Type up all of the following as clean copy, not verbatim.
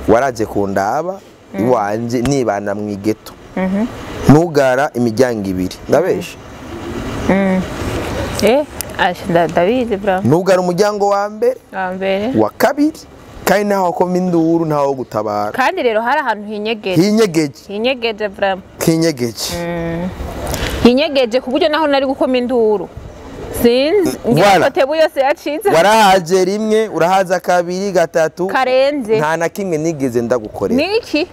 Waraje kundaba iwanje nibana mu igeto. Ntugara imiryango ibiri. Ndabesha. Ndabizi bra. Ntugara umuryango wa mbere, wa kabiri, kandi ntaho koma induru, ntaho gutabara. Kandi rero hari ahantu hinyegeje. Hinyegeje. Hinyegeje bra. Hinyegeje. Hinyegeje kuburyo naho nari gukoma induru. Sinzi ngira tebu yose yacize. Warahaje rimwe, urahaza kabiri, gatatu. Karenze. Nta na kimwe nigeze ndagukorera. Niki?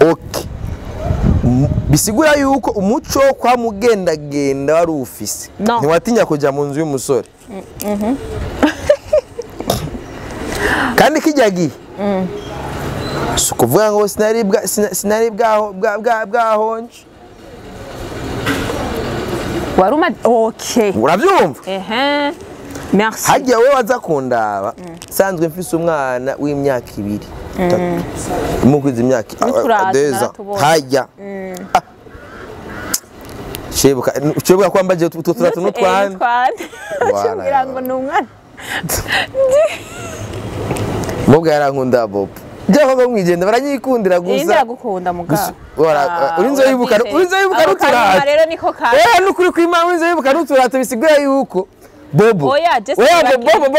Okay. Bisigura yuko umuco kwa mugendagenda wari ufise. No. Ntiwatinya kuja mu nzu y'umusore. Kandi kijya gihe. Sikuvuga ngo sinari bwahonje. Waruma okay. Urabyumva? Ehe. Merci. Hajya wewe waza kundaba. Sanzwe mfise umwana w'imyaka 2. 3. Mukwiza imyaka 2. Hajya. Shebuka kwamba je tutatu n'utwana. Kugira ngo n'umwana. Mubwa yarankunda Bob. Je ko mwijenda baranyikundira gusa. Inda gukunda muga. Urinzo yibuka n'uturato. Rero niko ka. Nukuri kwima urinzo yibuka n'uturato bisigura yuko Bobo. Oya, Bobo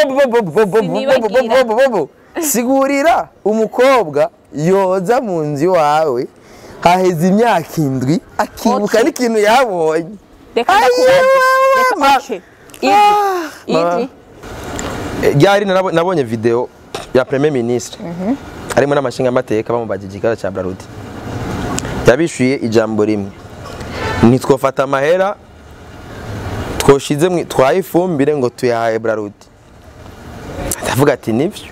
Bobo. Sigurira umukobwa yoza mu nzu iwawe haheze imyaka 7 akibuka n'ikintu yabonye. Reka ndakubaze. Idri. Ryari nabonye video ya Premier Ministre. Arimo n'amashinga amateka bamubajije ikibazo cya Brarudi. Yabishuye ijambo rimwe. Nitwofata amahera twoshize twaye ifumbire ngo tuyahaye Brarudi. Ndavuga ati nivyo.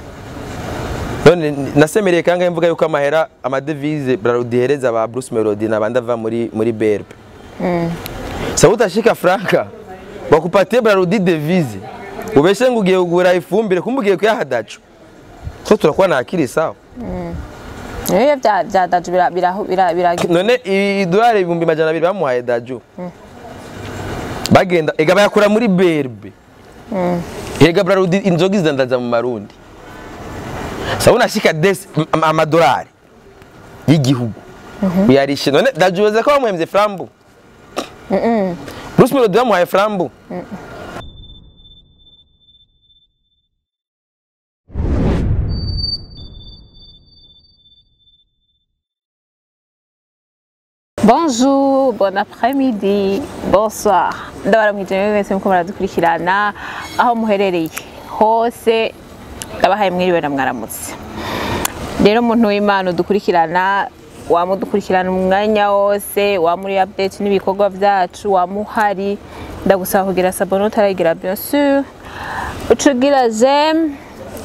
None nasemereye kangahe mvuga yuko amahera amadevise Brarudi hereza ba Bruce Melody nabandi ava muri BRB. Sasa utashika franka bakupatie Brarudi devise. Ubeshe ngo ugiye kugura ifumbire kumbugiye kuyahadacho. So turakuwa na akili sawa. Bya Daju bira none idolari 200,000 bamuhaye Daju. Bagenda ega bayakura muri BRB. Ega Brarudi inzoga izandaza mu Marundi. Sasa unashika des amadolari y'igihugu. Uyarishe none Daju weze ko bamuhemze frambu. Bruce Melody bamuhaye frambu. Bonjour, bon après-midi, bonsoir. Ndabaramwije mwese muko muradukurikirana aho muherereye hose ndabahaye mwiriwe na mwaramutse. Rero umuntu w'Imana udukurikirana wamudukurikirana umwanya wose wa muri update n'ibikorwa byacu wa muhari ndagusaba kugira s'abonner utaragira bien sûr ucugira j'aime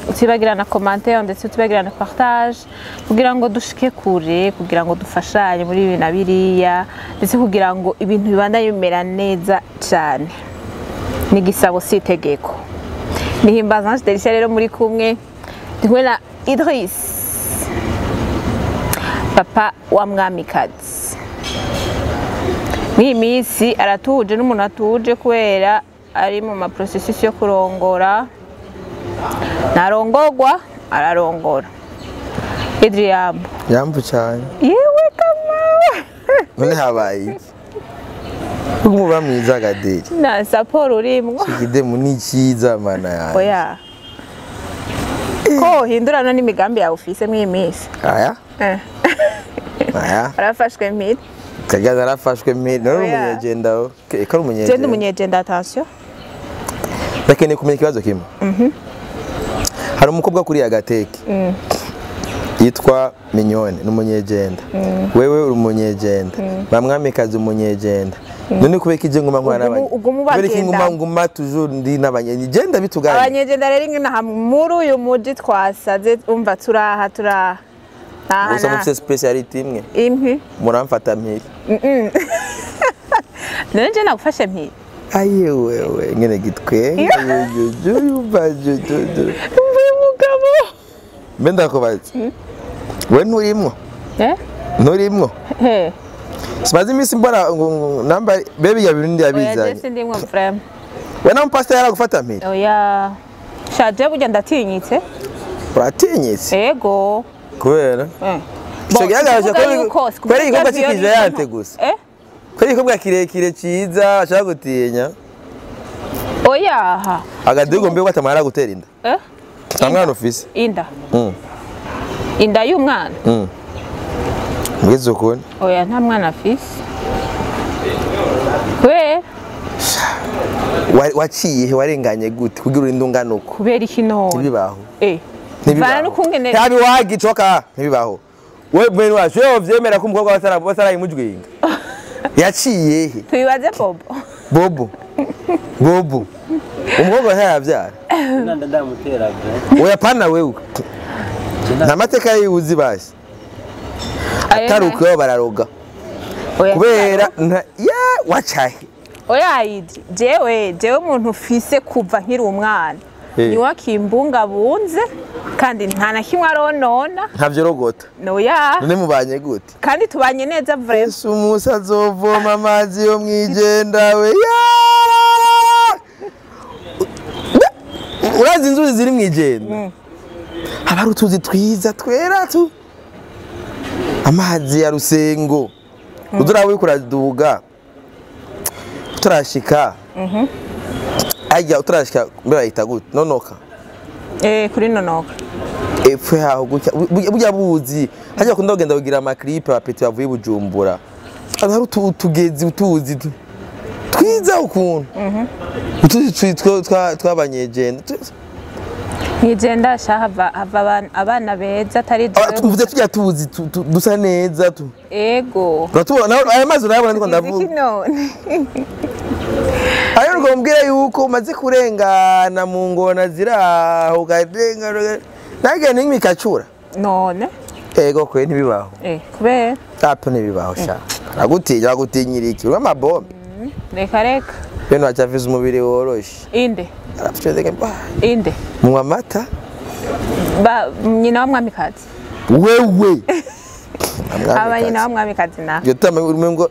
utibagira na commentaire ndetse utibagira na partage kugira ngo dushike kure kugira ngo dufashanye muri ibi na biriya ndetse kugira ngo ibintu bibandanye bimera neza cyane. Ni gisabo si itegeko. Nihimbaza Ange Delicia rero muri kumwe ndi kumwe na Idris papa wa Mwamikazi. Mw'iyi minsi aratuje n'umuntu atuje kubera ari mu ma processus yo kurongora. Narongogwa ararongora. Idriyambo. Yambu cyane. Yewe kamawe. None habaye iki? Umuba mwiza gaderi. Na support urimwo. Ikidemu ni cyiza mana yanjye. Oya. Ko hindurana n'imigambi yawe ufise mw'iyi minsi. Aya? Aya. Arafashwe mpiri. Kagaza arafashwe mpiri. None umunyegenda wo. Eko umunyegenda. Je ndi umunyegenda attention. Ndakeneye kumenya ikibazo kimwe. Hari umukobwa kuri agateke. Yitwa Mignone n'umunyegenda. Wewe uri umunyegenda. Bamwamikazi umunyegenda. None kubeka ije nguma nkwana n'abanye. Kubera nguma nguma toujours ndi n'abanyegenda bituganye. Abanyegenda rero ingina muri uyu muji twasaze umva turaha turaha. Gusa mufite speciality imwe. Impi? Muramfata mpiri. None je nagufashe mpiri. Aye wewe ngene gitwe. Uyu mugabo. Mbe ndakubaza. We nturimwo? Eh? Nturimwo? Eh. Simaze iminsi mbona namba baby ya birundi yabizanye. Oya je sindimwo frame. We na mpasta yaragufata mpiri? Oya. Shaje burya ndatinyitse. Uratinyitse? Ego. Kubera ico gihagararo kubera igikorwa c'ikijayante gusa. Kubera igikorwa kirekire ciza ashaka gutinya. Oya. Agadugo mbe ko atamara gutera inda. Nta mwana ufise. Inda. Inda y'umwana. Mbwiza ukuri. Oya nta mwana afise. Kubera waciye warenganye gute kugira urinde ungana uko? Kubera iki none? Ntibibaho. Ntibibaho. N'ukungene. Ntabi wagicoka ntibibaho. We mwene wacu wewe vyemera ko umukobwa batarayimujwinga. Yaciye he? Tubibaze Bobo. Bobo. Bobo. Umukobwa ntayavyara. Nanda ndamutera bro. Oya pana wewe. Nta mateka yiwuzi basi. Ataruko bararoga. Kubera ya wacahe. Oya idi jewe umuntu ufise kuva nkiri umwana. Ni wakimbunga bunze kandi nta na kimwe aronona. Ntavyo rogota. Noya. None mubanye gute? Kandi tubanye neza vraiment. Yesu Musa azovoma amazi yo mwijenda we. Urazi inzuzi ziri mwijenda. Haba utuzi twiza twera tu. Amazi ya Rusengo. Udurawe kuraduga. Utarashika. Ajya utarashika mbere ayita gute? Nonoka. Kuri nonoka. Epfo yaho gutya burya buzi hajya kunda kugenda kugira ama clip abapeti bavuye Bujumbura. Hari utugezi utuzi twiza ukuntu. Utuzi twabanyegenda. Nigenda shahava hava abana beza atari jewe. Mvuze tujya tuzi dusa neza tu. Ego. Uratubona aya mazi urayabona ndiko ndavuga. Ayo ngo mbwira yuko umaze kurengana mu ngona ziraho ugarenga nage n'imikacura. None. Ego kwe ntibibaho. Kubera tapo ntibibaho sha. Aragutinya agutinyira iki? Uri amabombe. Reka reka. Beno achaviza umubiri woroshe. Inde. Arafite mba. Inde. Munywa amata? Ba nyina wa mwamikazi. Wewe. Aba nyina wa mwamikazi na. Yotama umengo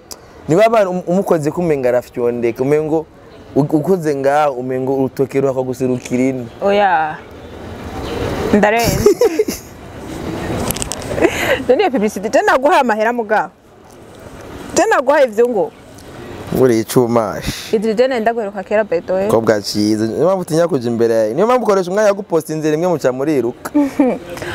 niba abantu umukoze kumenga arafyondeka umengo ukoze ngaho umengo urutokero akaguserukira ino. Oya. Ndarenze. None publicité je naguha amahera mugabo. Je naguha ivyo ngo. Uri icumashi. Idri je ndagweruka kera beto. Kobwa ciza. Niyo mpamvu utinya kuja imbere. Niyo mpamvu ukoresha umwanya wo guposta inzira imwe muca muriruka.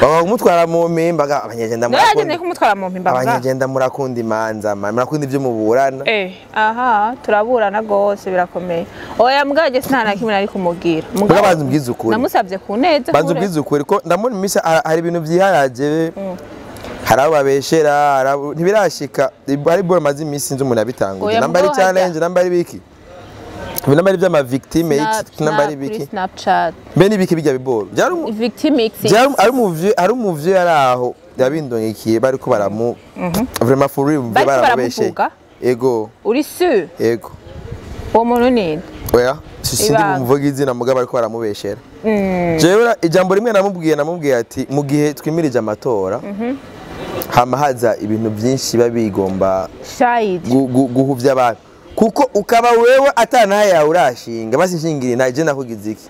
Baba kumutwara mu mpimba abanyegenda murakunda. None kumutwara mu mpimba. Abanyegenda murakunda imanza, murakunda ivyo muburana. Aha, turaburana gose birakomeye. Oya mugabo je nta kimwe nari kumubwira. Mugabo banza umbwize ukuri. Namusavye ku neza. Banza umbwize ukuri ko ndamubona imisi hari ibintu vyiharaje. Hari abo babeshera, ntibirashika. Hari bwo maze imisi nzi umuntu abitanguje. Namba ari challenge, namba ari biki. Namba ari by'ama victime X, namba ari biki. Snapchat. Mbe nibiki bijya biboro. Byari victime X. Ari umuvye yari aho yabindongekiye bariko baramu vraiment for real baramubeshe. Ego. Uri sûr? Ego. Uwo muntu ni? Oya, sindi bumuvuga izina mugabo ariko baramubeshera. Jewe ijambo rimwe namubwiye ati mu gihe twimirije amatora hama haza ibintu byinshi babigomba guhuvya abantu kuko ukaba wewe atanaye yawe urashinga basi nshingire nta je nakugize iki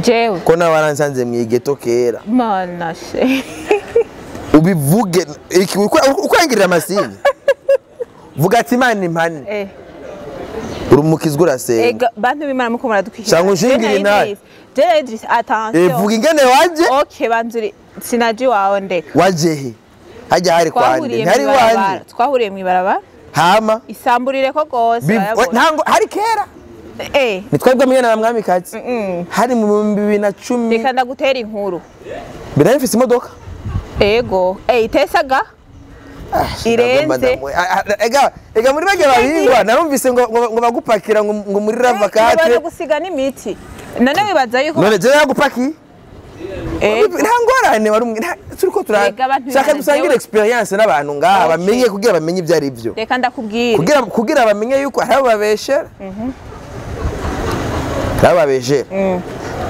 jewe ko nabaransanze mwigeto kera mana she ubivuge ukwangirira amasinye vuga ati Imana impane urumukizwa urasenga ega bantu b'Imana muko muradukikira cyangwa ushingire intare jewe Idris attention vuga ingene waje okay banzuri sinaji wawe ndeka waje he hajya hari kwande ntari wanje twahuriye mwibarabara hama isamburire ko gose ntango hari kera nitwebwe mwe na mwamikazi hari mu 2010 reka ndagutera inkuru mbere mfise imodoka ego itesaga irenze ega muri bajya babingwa narumvise ngo bagupakira ngo muri ravakate ngo gusiga n'imiti none wibaza yuko none je yagupaki nta ngorane wari umwe turiko turashaka dusangire experience n'abantu ngaha bamenye kugira bamenye ibyo ari byo reka ndakubwira kugira bamenye yuko hari babeshera hari babeshera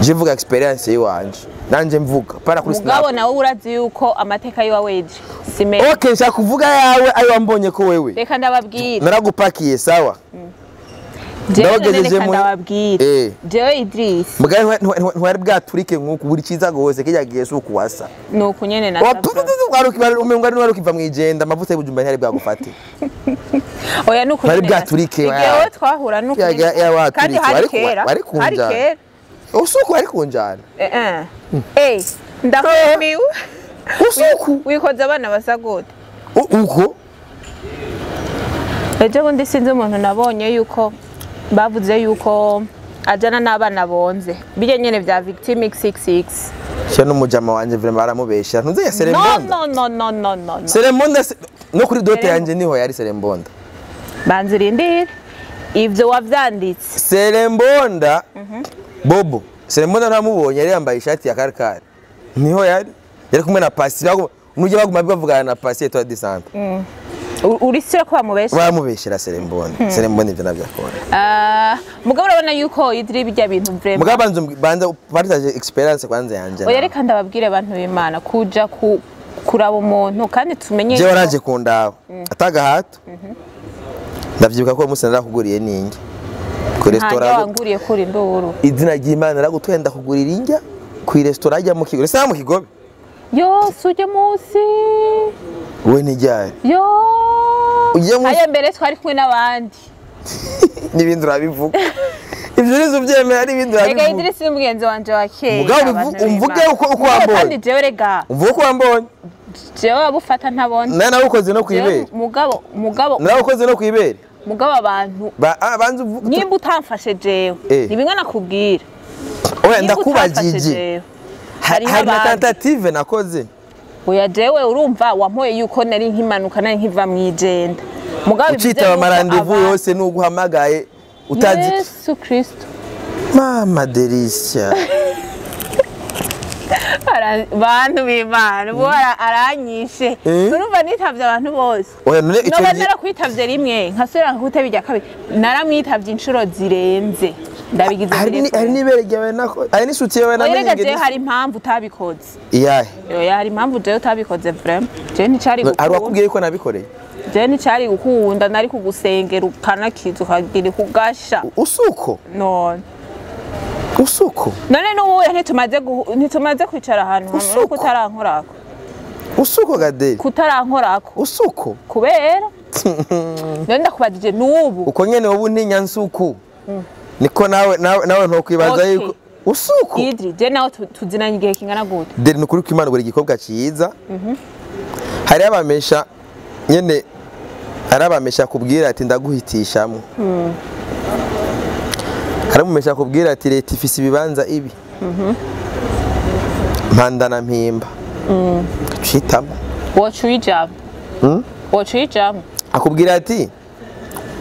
je vuga experience yiwanje nanje mvuga para kuri snap mugabo nawe urazi yuko amateka yiwawe Idri sime okay nshaka kuvuga yawe ayo wambonye ko wewe reka ndababwira naragupakiye sawa Ndabagejeje mu ndababwira jewe Idris mugabo ntwari bwaturike nkuko buri ciza gose kijya gihe suku wasa nuko nyene na umengo wari ukiva mwijenda amavuta y'ubujumba ntiyari bwagufate. Oya nuko wari bwaturike jewe twahura nuko kandi hari kera hari kera usuku ari kunjana ndakumiwe usuku wikoza abana basa gute uko ejo bundi sinzi umuntu nabonye yuko bavuze yuko ajana n'abana bonze bijye nyene vya Victim 66 cyo n'umujama wanje vraiment aramubesha ntuze ya Serembonda. No. Serembonda no kuri dote yanje niho yari Serembonda. Banzirindire ivyo wavyanditse Serembonda. Bobo Serembonda ntamubonye yari yambaye ishati ya karkari niho yari kumwe na Pasi nujye baguma bavugana na Pasi Etoile de Centre. Uri sure ko bamubesha? Bamubeshera Serembonda. Serembonda ivyo navyo akora. Mugabo urabona yuko Idri bijya bintu vraiment. Mugabo banza partage experience kwanza yanje. Oya reka ndababwire abantu b'Imana kuja kuraba umuntu kandi tumenye. Je waraje kundaba. Atagahato. Ndavyibuka ko umunsi narakuguriye ninge. Ku restaurant wanguriye kuri nduru. Izina ry'Imana naragutwenda kugurira injya ku restaurant ajya mu kigo. Restaurant mu kigobe. Yo suje munsi. We nijyari. Yo. Aya mbere twari kumwe n'abandi. Nibindi urabivuga. Ivyo nizo byemera nibindi urabivuga. Ega Idris ni mugenzi wanje wa kera. Mugabo umvuge uko wambonye. Kandi jewe rega. Umvuge uko wambonye. Jewe abufata ntabonye. Nana nawukoze no kwibere. Mugabo nawukoze no kwibere. Mugabo abantu banza nimba utamfashe jewe. Nibinga nakubwira. Oya ndakubajije. Hari na tentative nakoze. Oya jewe urumva wampoye yuko nari nkimanuka nari nkiva mwijenda. Mugabo ucitaba amarandevu yose nuguhamagaye utazi Yesu Kristo. Mama Delicia. Bantu b'Imana bo aranyishe. Urumva nitavye abantu bose. Oya none icyo gihe narakwitavye rimwe nkasubira nkakutebya kabiri naramwitavye inshuro zirenze. Ndabigize hari nibere ryawe nako hari n'isuti yawe namenye ngene hari impamvu utabikoze. Iyahe? Oya hari impamvu jewe utabikoze vraiment. Jewe nticari gukunda. Hari wakubwiye ko nabikoreye? Jewe nicari gukunda nari kugusengera ukanakiza ukagira kugasha. Usuko? None. Usuko? None n'ubu ntitumaze kwicara ahantu hamwe kutarankorako. Usuko gade? Kutarankorako. Usuko? Kubera? None ndakubajije n'ubu. Uko nyene wowe ntinya nsuku. Niko nawe ntokwibaza yuko usuko. Idri je nawe tuzinanye igihe kingana gute? Deri nukuri ko Imana buri gikobwa ciza. Hari abamesha nyene arabamesha kubwira ati ndaguhitishamo. Haramumesha kubwira ati leta ifise ibibanza ibi. Mpanda na mpimba. Citamo. Wocuijamo. Wocuijamo. Akubwira ati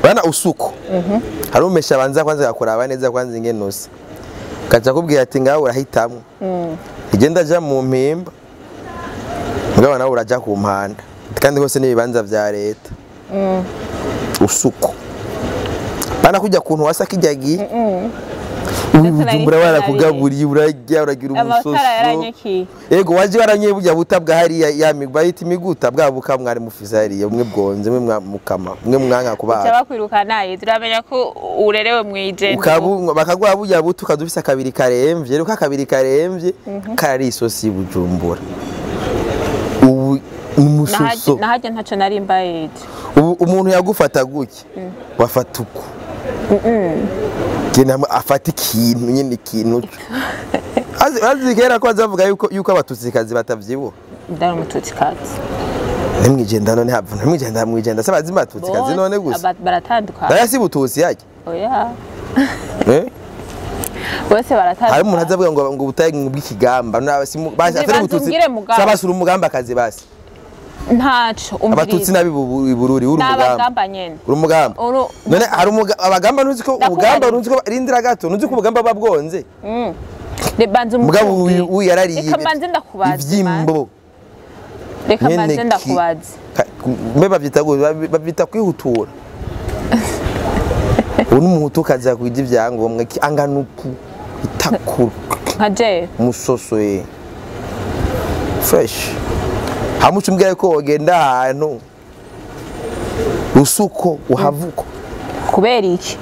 bana usuko. Harumesha banza kwanza yakuraba neza kwanza ingenose. Kacha kubwira ati ngaho urahitamo. Igenda ja mu mpimba. Mugabo nawe uraja ku mpanda. Kandi hose nibibanza vya leta. Usuko. Bana kujya kuntu wasa kijyagiye. Ubujumbura barakugaburiye urajya uragira umusoso. Amatara yaranyekiye. Yego waje waranyoye burya buta bwa hariya ya migwa yita imiguta bwa buka mwari mufise hariya mwe bwonze mwe mukama mwe mwanka kubaha. Uca bakwirukana turamenya ko urerewe mwijenda. Ukabu bakagwa burya buta ukadufisa kabiri karemvye ruka kabiri karemvye kari isosi Bujumbura. Ubu umusoso. Nahaje ntaco nari mbaye. Ubu umuntu yagufata guke wafata uko. Gena afata ikintu nyine ikintu azi kera ko azavuga yuko abatutsikazi batavyibuha. Ndari umututsikazi. Nimwijenda none hapfa nimwijenda mwijenda se bazi batutsikazi none gusa baratandukana. Daya si bututsi yake. Oya. Bose baratandukana. Hari umuntu azavuga ngo ubutaye bw'ikigamba basi atari bututsi sabasura umugamba kazi basi. Ntaco umviriza. Abatutsi nabi ibururi uri umugamba. Nabagamba nyene. Uri umugamba. None hari abagamba ntuzi ko ubugamba ntuzi ko rindira gato ntuzi ko ubugamba babwonze. Rebanze umugabo uyu yarariye. Reka mbanze ndakubaza. Ivyimbo. Reka mbanze ndakubaza. Mbe bavyita bavyita kwihutura. Ubu n'umuhutu kaza kwija ivyangombwa anganuku itakuru. Nka je. Musoso ye. Fresh. Hamucumbwira ko wogenda ahantu usuko uhavuko kubera iki?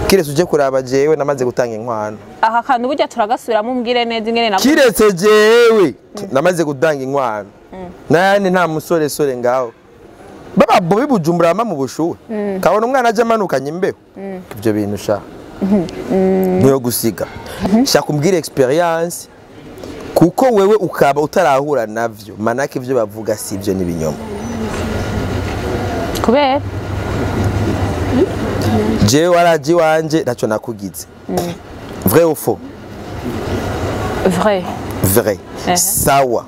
Kiretse uje kuraba jewe namaze gutanga inkwano. Aha kantu burya turagasubiramo umbwire neza ingene na Kiretse jewe namaze gutanga inkwano. Nayandi nta musore sore ngaho. Baba bobi Bujumbura mama mu bushuwe. Kabona umwana aje amanukanye imbeho. Ibyo bintu sha. Niyo gusiga. Shaka umbwire experience kuko wewe ukaba utarahura navyo manake ivyo bavuga sivyo nibinyoma. Kubera jewe waraji wanje ntaco nakugize. Vrai ou faux? Vrai. Vrai. Sawa.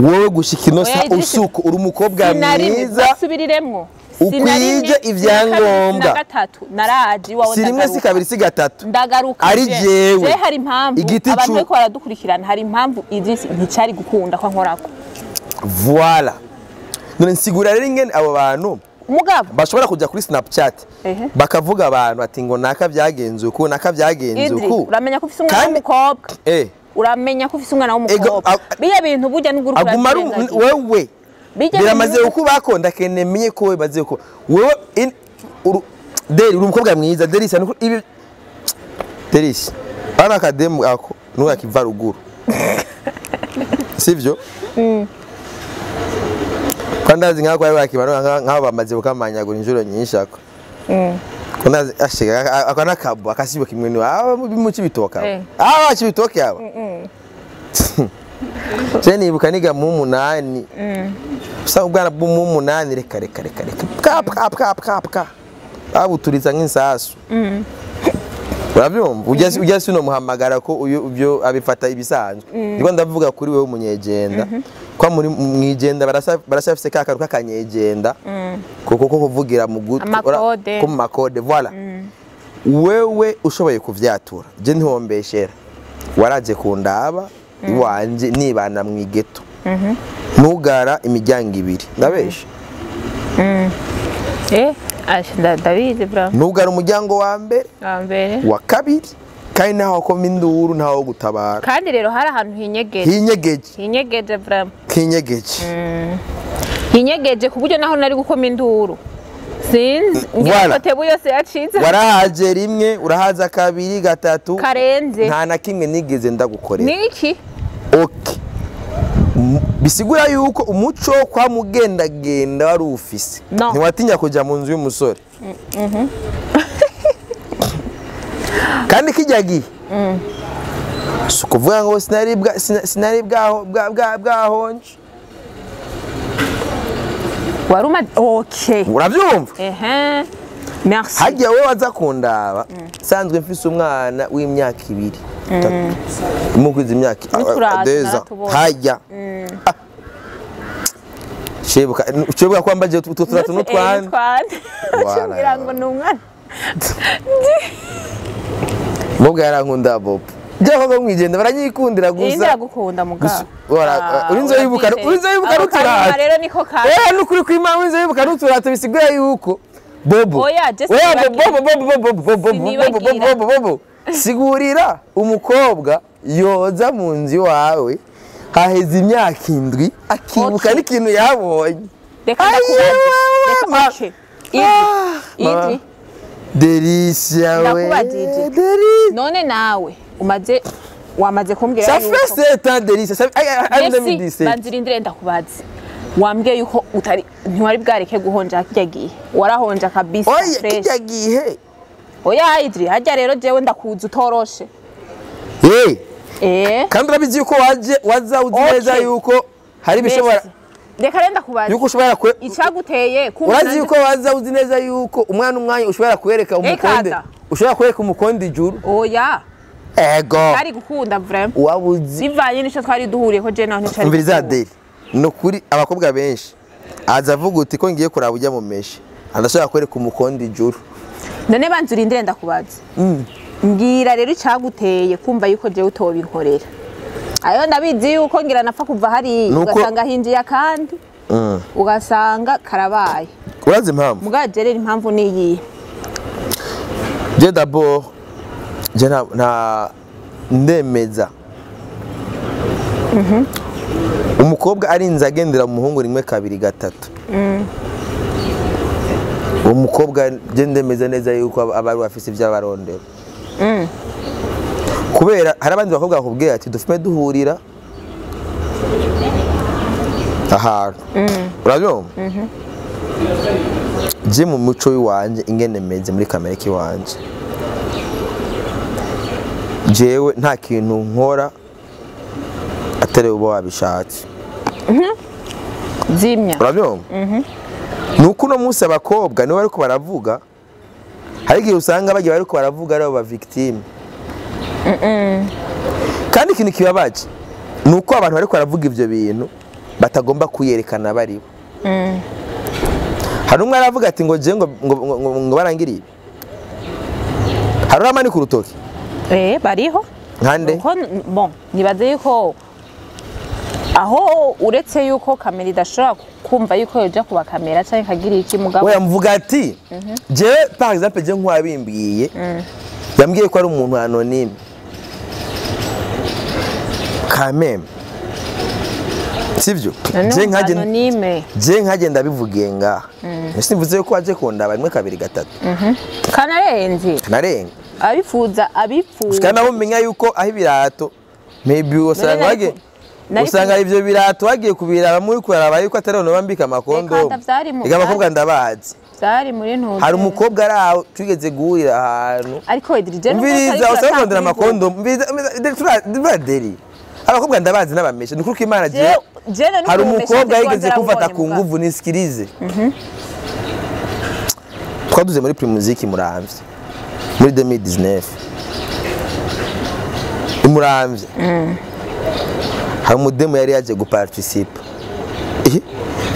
Wowe gushika ino sa usuko uri umukobwa mwiza subiriremwo. Ukwije ivyangombwa. Gatatu naraji wawe si rimwe si kabiri si gatatu ndagaruka ari jewe. Hari impamvu abantu bariko baradukurikirana, hari impamvu Idris nticari gukunda kwa nkorako. Voilà. None nsigura rero ingene abo bantu mugabo bashobora kujya kuri Snapchat bakavuga abantu ati ngo naka byagenze uku naka byagenze uku. Uramenya ko ufise umwana w'umukobwa. Uramenya ko ufise umwana w'umukobwa. Biya bintu burya n'ugurukura aguma wewe biramaze ukubako ndakenemeye ko webaze ko wewe Deri uri umukobwa mwiza Derisi ibi Derisi bana akademu ako nuyakiva ruguru sivyo. Kandazi nkako ari bakibano nkabo bamaze bukamanyagura injuro nyinshi ako. Kandazi ashika akana kabo akasibo kimwe ni mu kibitoka. Ah kibitoke aba. Je nibuka niga mu 8. Usa ubwana mu 8 reka reka reka reka. Ka ka ka ka ka. Abuturiza nk'insasu. Urabyumva ujya sino muhamagara ko uyu byo abifata ibisanzwe. Ndiko ndavuga kuri wewe umunyegenda. Kwa muri mwijenda barasafise ka karuka kanyegenda. Kuko ko kuvugira mu gutwi ko mu makode voilà. Wewe ushoboye kuvyatura. Je ntihombeshera. Waraje kundaba iwanje nibana mwigeto. Nugara imiryango ibiri. Ndabesha. Ndabizi bro. Nugara umuryango wa mbere, wa kabiri, kandi naho ko minduru ntaho gutabara. Kandi rero hari ahantu hinyegeje. Hinyegeje. Hinyegeje bro. Hinyegeje. Hinyegeje kuburyo naho nari gukoma induru. Sinzi ngira tebu yose yacitse. Warahaje rimwe, urahaza kabiri, gatatu. Karenze. Nta na kimwe nigeze ndagukorera. Niki? Okay. Bisigura yuko umuco kwa mugendagenda wari ufise. Ntiwatinya kuja mu nzu y'umusore. Kandi kijya gihe. Sukuvuga ngo sinari bwahonje. Waruma okay. Urabyumva? Merci. Hagiye wewe waza kundaba. Sanzwe mfise umwana w'imyaka 2. Mukwiza imyaka 2 hajya. Shebuka kwamba je tutatu n'utwana. Cyubwira ngo ni umwana. Mubwa yarankunda Bob. Je ko mwijenda baranyikundira gusa. Ndagukunda mugabo. Urinzo yibuka n'uturato. Rero niko ka. Nukuri kwima urinzo yibuka n'uturato bisigura yuko Bobo. Oya, Bobo Bobo Bobo. Sigurira umukobwa yoza mu nzu iwawe haheze imyaka 7 akibuka n'ikintu yabonye. Reka ndakubaze. Idri. Delisia we. Ndakubajije. None nawe umaze wamaze kumbwira yuko. Ça fait 7 ans Delisia. Ça fait 2017. Banzirindire ndakubaze. Wambwiye yuko utari ntiwari bwareke guhonja kijya gihe. Warahonja kabisa fresh. Oya kijya gihe. Oya Idri hajya rero jewe ndakuza utoroshe. Kandi urabizi yuko waje waza uzi neza yuko hari bishobora. Reka rero ndakubaza. Yuko ushobora icaguteye urazi yuko waza uzi neza yuko umwana umwanya ushobora kwereka umukonde. Ushobora kwereka umukonde ijuru. Oya. Ego. Ari gukunda vraiment. Wabuzi. Bivanye nico twari duhuriye ko je naho nticari. Umviriza Deli. No kuri abakobwa benshi aza avuga uti ko ngiye kuraba ujya mu meshi. Andashobora kwereka umukonde ijuru. None banzurindire ndakubaza. Mbwira rero icaguteye kumva yuko je utobinkorera. Ayo ndabizi yuko ngira napfa kuva hari ugasanga hinjiye akandi. Ugasanga karabaye. Urazi impamvu? Mugaje rero impamvu niyi. Je d'abord je na ndemeza. Umukobwa arinze agendera umuhungu rimwe kabiri gatatu. Uwo mukobwa je ndemeza neza yuko aba ari afise ivy'abarondera. Kubera hari abandi bakobwa bakubwira ati dufume duhurira ahantu. Urabyumva? Je mu muco w'iwanje ingene meze muri kamere k'iwanje, jewe nta kintu nkora atari uba wabishatse. Zimya. Urabyumva? Nuko uno munsi abakobwa nibo bariko baravuga, hari igihe usanga bagiye bariko baravuga ari abo ba victime. Kandi ikintu kibabaje ni uko abantu bariko baravuga ivyo bintu batagomba kuyerekana baribo. Hari umwe aravuga ati ngo je ngo barangiriye ibi. Hari uramanika urutoki? Bariho. Nkande? Nuko bon, nibaze yuko aho uretse yuko kamera idashobora kumva yuko yoja kuba kamera canke ikagira iki mugabo. Oya, mvuga ati je par exemple je nkwabimbwiye, yambwiye ko ari umuntu anonyme quand même, sivyo? Noneho anonyme. Je nkaje ndabivugiye ngaha, simvuze ko waje kundaba rimwe kabiri gatatu. Kanarenze. Narenga. Abifuza abifuza. Gushika naho menya yuko aho ibirato maybe usanga None wagiye usanga ivyo birato wagiye kubiraba muri kuraraba yuko atari ono bambika amakondomu. Reka ndavyari mu- Ega abakobwa ndabazi. Byari muri ntuze. Hari umukobwa ari aho twigeze guhurira ahantu. Ariko Idrije nubwo Umviriza, atari usanga kurondera turatanga amakondomu. Umviriza, deri. Abakobwa ndabazi n'abamesha. Ni ukuri ko Imana Jewe- jewe none hari ukumesha umukobwa ati yigeze rwanda kumfata arabubonye ku mugabo. nguvu, nisikirize. Twaduze muri Primusic Muramvya muri 2019. Imuramvya hari umudemu yari yaje guparticipa.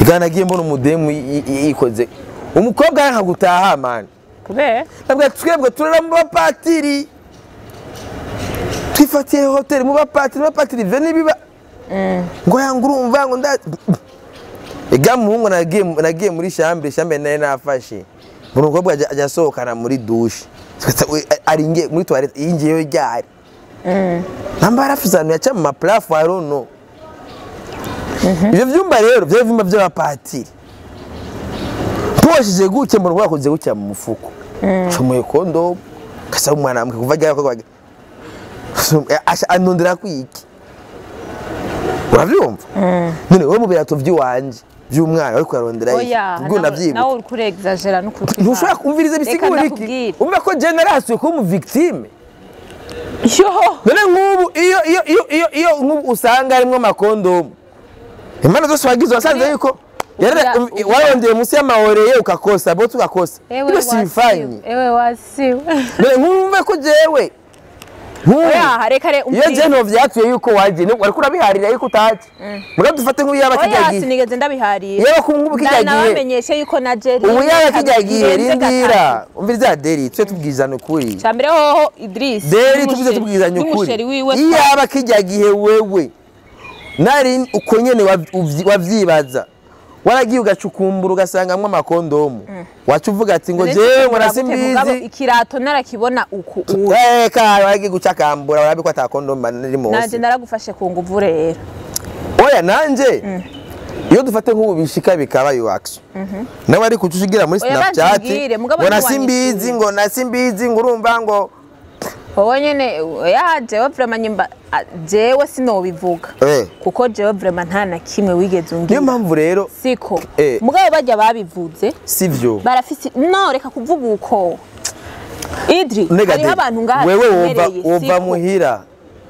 Igana nagiye mbona umudemu yikoze umukobwa yanka gutaha man. Kubera Nabwo twebwe turara mu bapatiri, twifatiye hoteli mu bapatiri, mu bapatiri ivyo nibiba ngo yanga urumva ngo nda ega muhungu nagiye muri chambre nari nafashe, mbona umukobwa ajya asohokana muri douche. Twese ari nge muri toilette yinjiyeyo ryari namba yarafise ahantu yaca mu maplafo, I don't know. Ivyo vyumba rero vyari ivyumba vy'abapatiri. Tuwashije gutya mbona wakoze gutya mu mufuko, comoye kondomu kasaba umwana mbwe kuva ryari abakobwa anondera kwiki. Uravyumva? None wowe mu birato vy'iwanje vy'umwana ariko yarondera iki? Oya, Ubwo ndavyibuka. nawe uri kuri exagera n'ukuri. Ntushobora kumviriza bisigura Reka iki? ndakubwire. Umva ko je narasuye kuba umu victime. Yo. None nk'ubu iyo nk'ubu usanga harimwo amakondomu, impano zose wagize wasanze yuko warondeye munsi y'amahoreye ukakosa bo tugakosa. Ewe Ibyo sibifanyi. wasiwe. Ewe wasiwe. None nkumve ko jewe nk'ubu Oya, reka re iyo umvirize. je ntovyatuye yuko waje wariko urabiharira yuko utaje, muga dufate nk'ubu yaba Oya, kijya gihe sinigeze ndabiharira. yaba nk'ubu kijya gihe Nabamenyeshe yuko na Jerry ubu yaba kijya gihe birenze rindira gatatu. umviriza deri twe tubwizana ukuri. Cambere hoho Idris. Deri tubize tubwizanye ukuri. N'umusheri wiwe. Iyaba kijya gihe wewe nari uko nyene wavyibaza, waragiye ugacukumbura ugasangamwo amakondomu, waca uvuga ati ngo None jewe ngo cukumbura gute mugabo nasimbizi. ikirato narakibona uku ubu. Eka waragiye gucakambura warabi ko ata kondomu nari Nanje munsi. naragufashe ku nguvu rero. Oya, nanje iyo dufate nk'ubu bishika bikaba yo action nawe ari kutushigira muri Oya, Snapchat banzibwire, mugabo ngo nasimbizi ntiwanyishure. ngo nasimbizi ngo urumva ngo Wowe nyene oya, jewe vraiment nyimba jewe sinobivuga. Kuko jewe vraiment nta na kimwe wigeze Niyo umbwira. mpamvu rero Siko. Mugabo bajya babivuze sivyo. Barafise no reka kuvuga uko. Idri, Nega hariho de, abantu ngaha wewe wova tumenyereye, wova siko. muhira.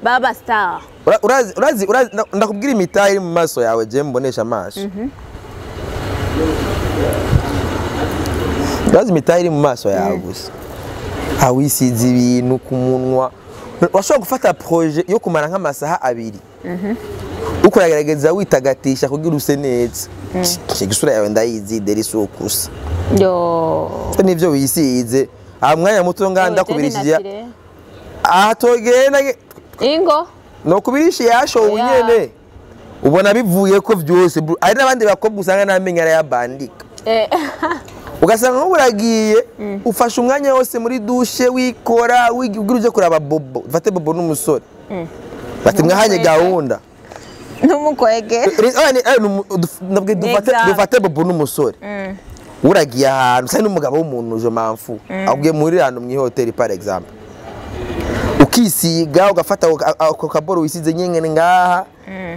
Baba star. Urazi ndakubwira imitahe iri mu maso yawe je mbonesha amaso. Urazi imitahe iri mu maso yawe gusa, awisize ibintu ku munwa, washobora gufata projet yo kumara nk'amasaha 2 uko uragerageza witagatisha kugira use neza. Isura yawe ndayizi deri si ukusa. Yo. Nivyo wisize aha mwanya muto ngaha Ewe, ndakubirishije Jenny Natire. Aha togenda Ingo. nokubirisha yashowe Oya. nyene ubona bivuye ko vyose hari n'abandi bakobwa usanga n'amenyo arayabandika. Ugasanga nk'ubu uragiye ufashe umwanya wose muri dushe wikora ugira uje kuraba bobo, ufate bobo n'umusore bati mwahanye gahunda. Ntumukwege. Oya, ndabwiye Exact. dufate bobo n'umusore. Uragiye ahantu usa n'umugabo w'umuntu je m'en fous, agiye muri ahantu mu hoteli par exemple, ukisiga, ugafata ako kaboro wisize nyene ngaha,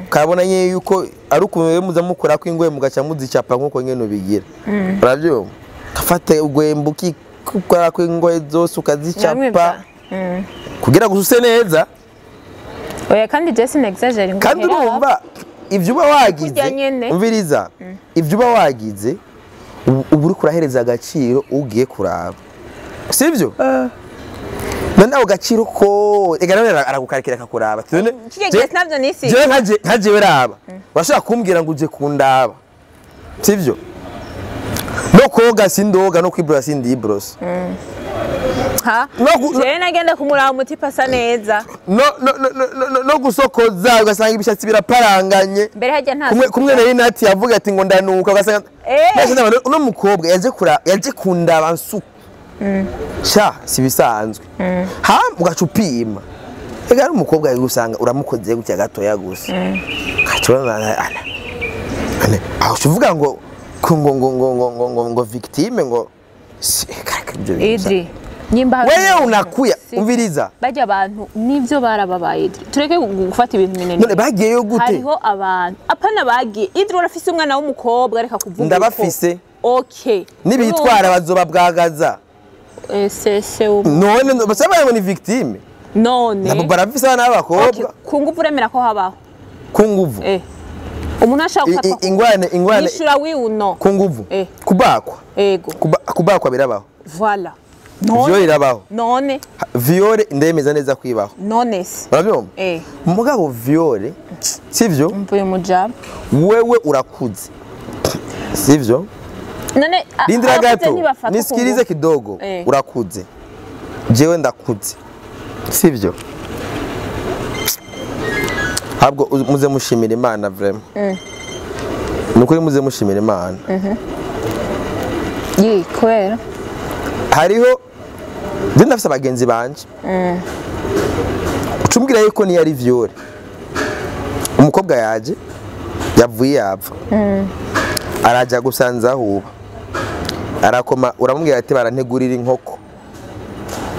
ukabona nyene yuko ari ukuntu rero muza mukora ko ingohe, mugaca muzicapa nkuko nyene ubigira, urabyumva? Ugafata ugwembe, ukikora ko ingohe zose, ukazicapa kugira ngo use neza. Oya, kandi je sinexagère ngo Kandi hera. urumva ibyo uba wagize, Kurya nyene. umviriza, ibyo uba wagize uba uriko urahereza agaciro ugiye kuraba, sibyo? None ako gaciro ko ega nawe aragukarikira akakuraba. Ati none Kirya gihe sinavyo nisize. Jewe nka jewe, raba, urashobora kumbwira ngo uje kundaba, sivyo? No koga sindoga, no kwibrosa sindibrosa. Ha? Jewe nagenda kumuraba umutipe asa neza. No gusokoza ugasanga ibishatsi biraparanganye. Mbere hajya nta Kumwe na Inati yavuga ati ngo ndanuka, ugasanga Mbese ndabona uno mukobwa yaje kura, yaje kundaba nsuku sha si bisanzwe, ha ugaca upima. Ega ari umukobwa usanga uramukoze gutya gatoya gusa, ukacubona aho uvuga ngo ngo ngo ngo ngo ngo ngo ngo victime ngo ibyo bintu. Idri, nyimba hari Wewe umuntu- unakuya umviriza. Bajya abantu nivyo barababaye, Idri, tureke gufata ibintu minini. None bagiyeyo gute? Hariho abantu apana bagiye. Idri, urafise umwana w'umukobwa, reka kuvuga uko. Ndabafise. Okay. Nibitwara bazobabwagaza. Ese None basaba ngo ni victime. None Nabo barafise abana Okay, b'abakobwa. ku nguvu uremera ko habaho? Ku nguvu? Umuntu ashaka gufatwa ku Ingwane Yishura oui ou non. Ku nguvu? Kubakwa? Ego. Kubakwa birabaho. Voilà. Viol None irabaho. None Viol ndemeza neza kwibaho. None se Urabyumva? Mugabo viol sivyo? Mvuye mu jab. Wewe urakuze, sivyo? None Rindira abakuze gato, ntibafatwa ku nisikilize nguvu. kidogo. Urakuze, jewe ndakuze, sivyo? Ahubwo muze mushimira Imana, vraiment, ni ukuri muze mushimira Imana. Yi kubera Hariho je ndafise abagenzi banje, ucumbwira yuko niyo ari viol, umukobwa yaje yavuye yapfa, araja gusanza ahuba, arakoma, uramubwira ati barantegurira inkoko,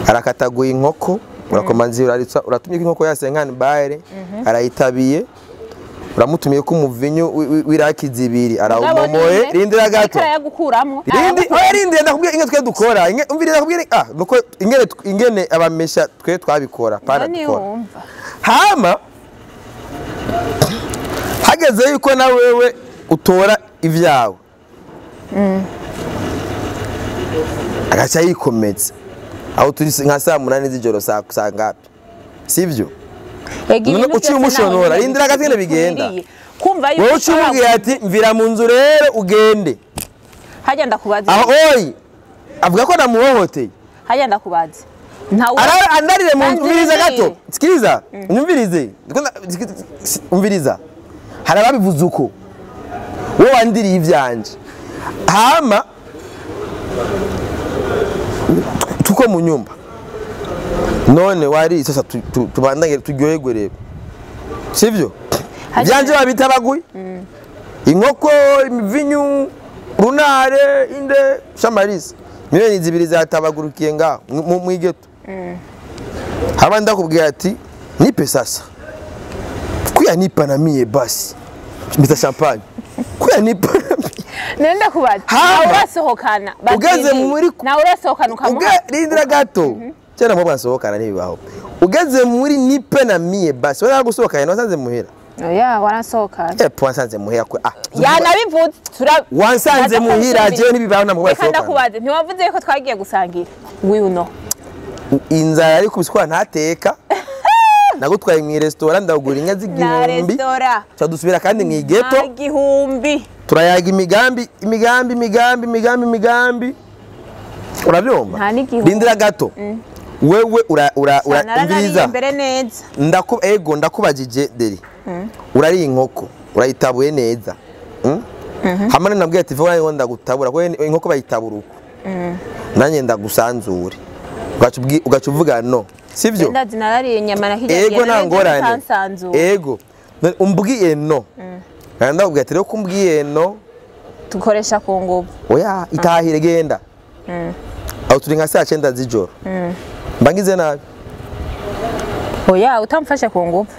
arakataguye inkoko, urakoma nzi, uraritsa, uratumye ko inkoko ya 50 balles, arayitabiye, uramutumiye ko umuvinyu w'iraki zibiri, arawumomoye. Rindira gato. Arayagukuramwo. Rindi, oya, rindi, ndakubwira inge twe dukora. Inge, umviriza, ndakubwira nuko ingene ingene abamesha twe twabikora pana None dukora. wumva. Hama hageze yuko na wewe utora ivyawe, agaca yikomeza aho turi nka saa 8 z'ijoro, saa ngapi, sivyo? Ega None ibintu uciye byose umushonora, naho nyine rindira gato ingene bigenda. bikwiriye. Kumva yuko Wewe uciye umubwira ati mvira mu nzu rero ugende. Hajya ndakubaza. Aho oyi avuga ko namuhohoteye. Hajya ndakubaza. Ntawe Andarire mu nzu, umviriza Banziriye. gato, sikiliza, unyumvirize. Umviriza, hari ababivuze uko wowe wandiriye ivyanje, hama tuko mu nyumba, none wari sasa tubandanye turyoherwe rero, sivyo? Ivyanje babitabaguye, inkoko, imivinyu, runare inde shamarisi, miliyoni 2 zatabagurukiye ngaho mw'igeto. Haba ndakubwira ati nipe sasa, kuya nipa na mie basi mita champagne, kuya nipa na mie. None ndakubaza. Hama. Nawe urasohokana. Ugeze Bazindi. Nawe urasohokana ukamuha. Rindira gato cyane, mubwa nsohokana ntibibaho. Ugeze muri nipe na mie basi, wari gusohokana wasanze muhira. Oya, warasohokana. Epo wasanze muhira kwe Yanabivuze tura Wansanze Ndaza muhira, kubisubira. jewe ntibibaho ntabwo Reka basohokana. ndakubaze, ntiwavuze ko twagiye gusangira? Oui ou non? Inzara ariko kubiswa ntateka, nagutwaye mu restaurant, ndagura inka Na z'igihumbi. restaurant. Dusubira kandi mu igeto. Nta gihumbi. Turayaga imigambi, imigambi, imigambi, imigambi, imigambi, urabyumva? Nta n'igihumbi. Rindira gato, wewe ura ura ura Naranariye umviriza. imbere neza. Ndaku ego, ndakubajije deri, urariye inkoko, urayitabuye neza? Hamwe nabwiye ati vuba ngo ndagutabura kuko inkoko bayitabura uko nanjye ndagusanzure, ugaca uvuga no, sivyo? Ndazi narariye inyama na hirya. Ego, nta ngorane. Nsanzure. Ego. None umbwiye no, ndakubwira ati rero ko umbwiye no. Tukoresha ku nguvu. Oya, itahire genda. Aho turi nka saa 9 z'ijoro. Mbangize nabi. Oya, utamfashe ku nguvu.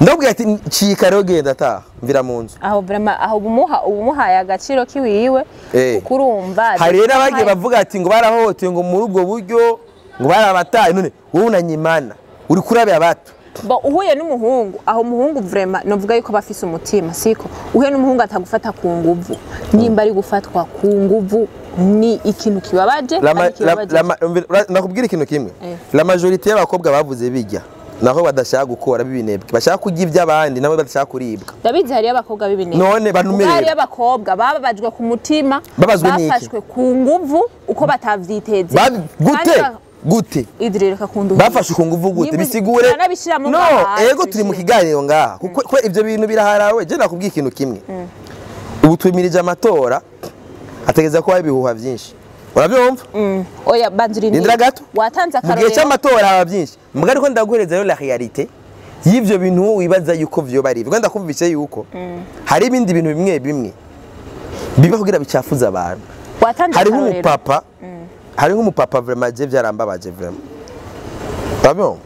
Ndabwira ati cika rero genda taha mvira mu nzu. Aho vraiment aho ubumuhaye agaciro kiwiwe kurumva. Hari rero abagiye bavuga ati ngo barahohotewe ngo muri ubwo buryo ngo barabataye, none wowe unanyimana uri kurabya abato. Bo uhuye n'umuhungu, aho umuhungu vraiment novuga yuko bafise umutima, siko uhuye n'umuhungu atagufata ku nguvu. Nimba ari gufatwa ku nguvu ni ikintu kibabaje. Nakubwira ikintu kimwe. La majorité y'abakobwa bavuze bijya naho badashaka gukora bibinebwe, bashaka kurya iby'abandi nabo badashaka kuribwa. Ndabizi hari abakobwa bibinebwe. None banumerera. Hari abakobwa bababajwe ku mutima, bafashwe ku nguvu uko batavyiteze. Gute? Gute? Idrireka kundu. Bafashwe ku nguvu gute? Bisigure. No, ego turi mu kiganiro ngaha. Kuko ivyo bintu biraharawe. Je nakubwiye ikintu kimwe. Ubu tumirije amatora ategeza ko ibihuha byinshi. Urabyumva? Oya banzuri ni. Gato. Watanze akarorero. Mu gihe cy'amatora haba byinshi. Mbwa ariko ndaguhereza rero la réalité y'ivyo bintu wibaza yuko vyo bari. Ubwo ndakumvise yuko hari ibindi bintu bimwe bimwe biba kugira bicafuza abantu. Watanze akarorero. Hari nk'umupapa. Hari nk'umupapa vraiment je byarambabaje vraiment. Urabyumva?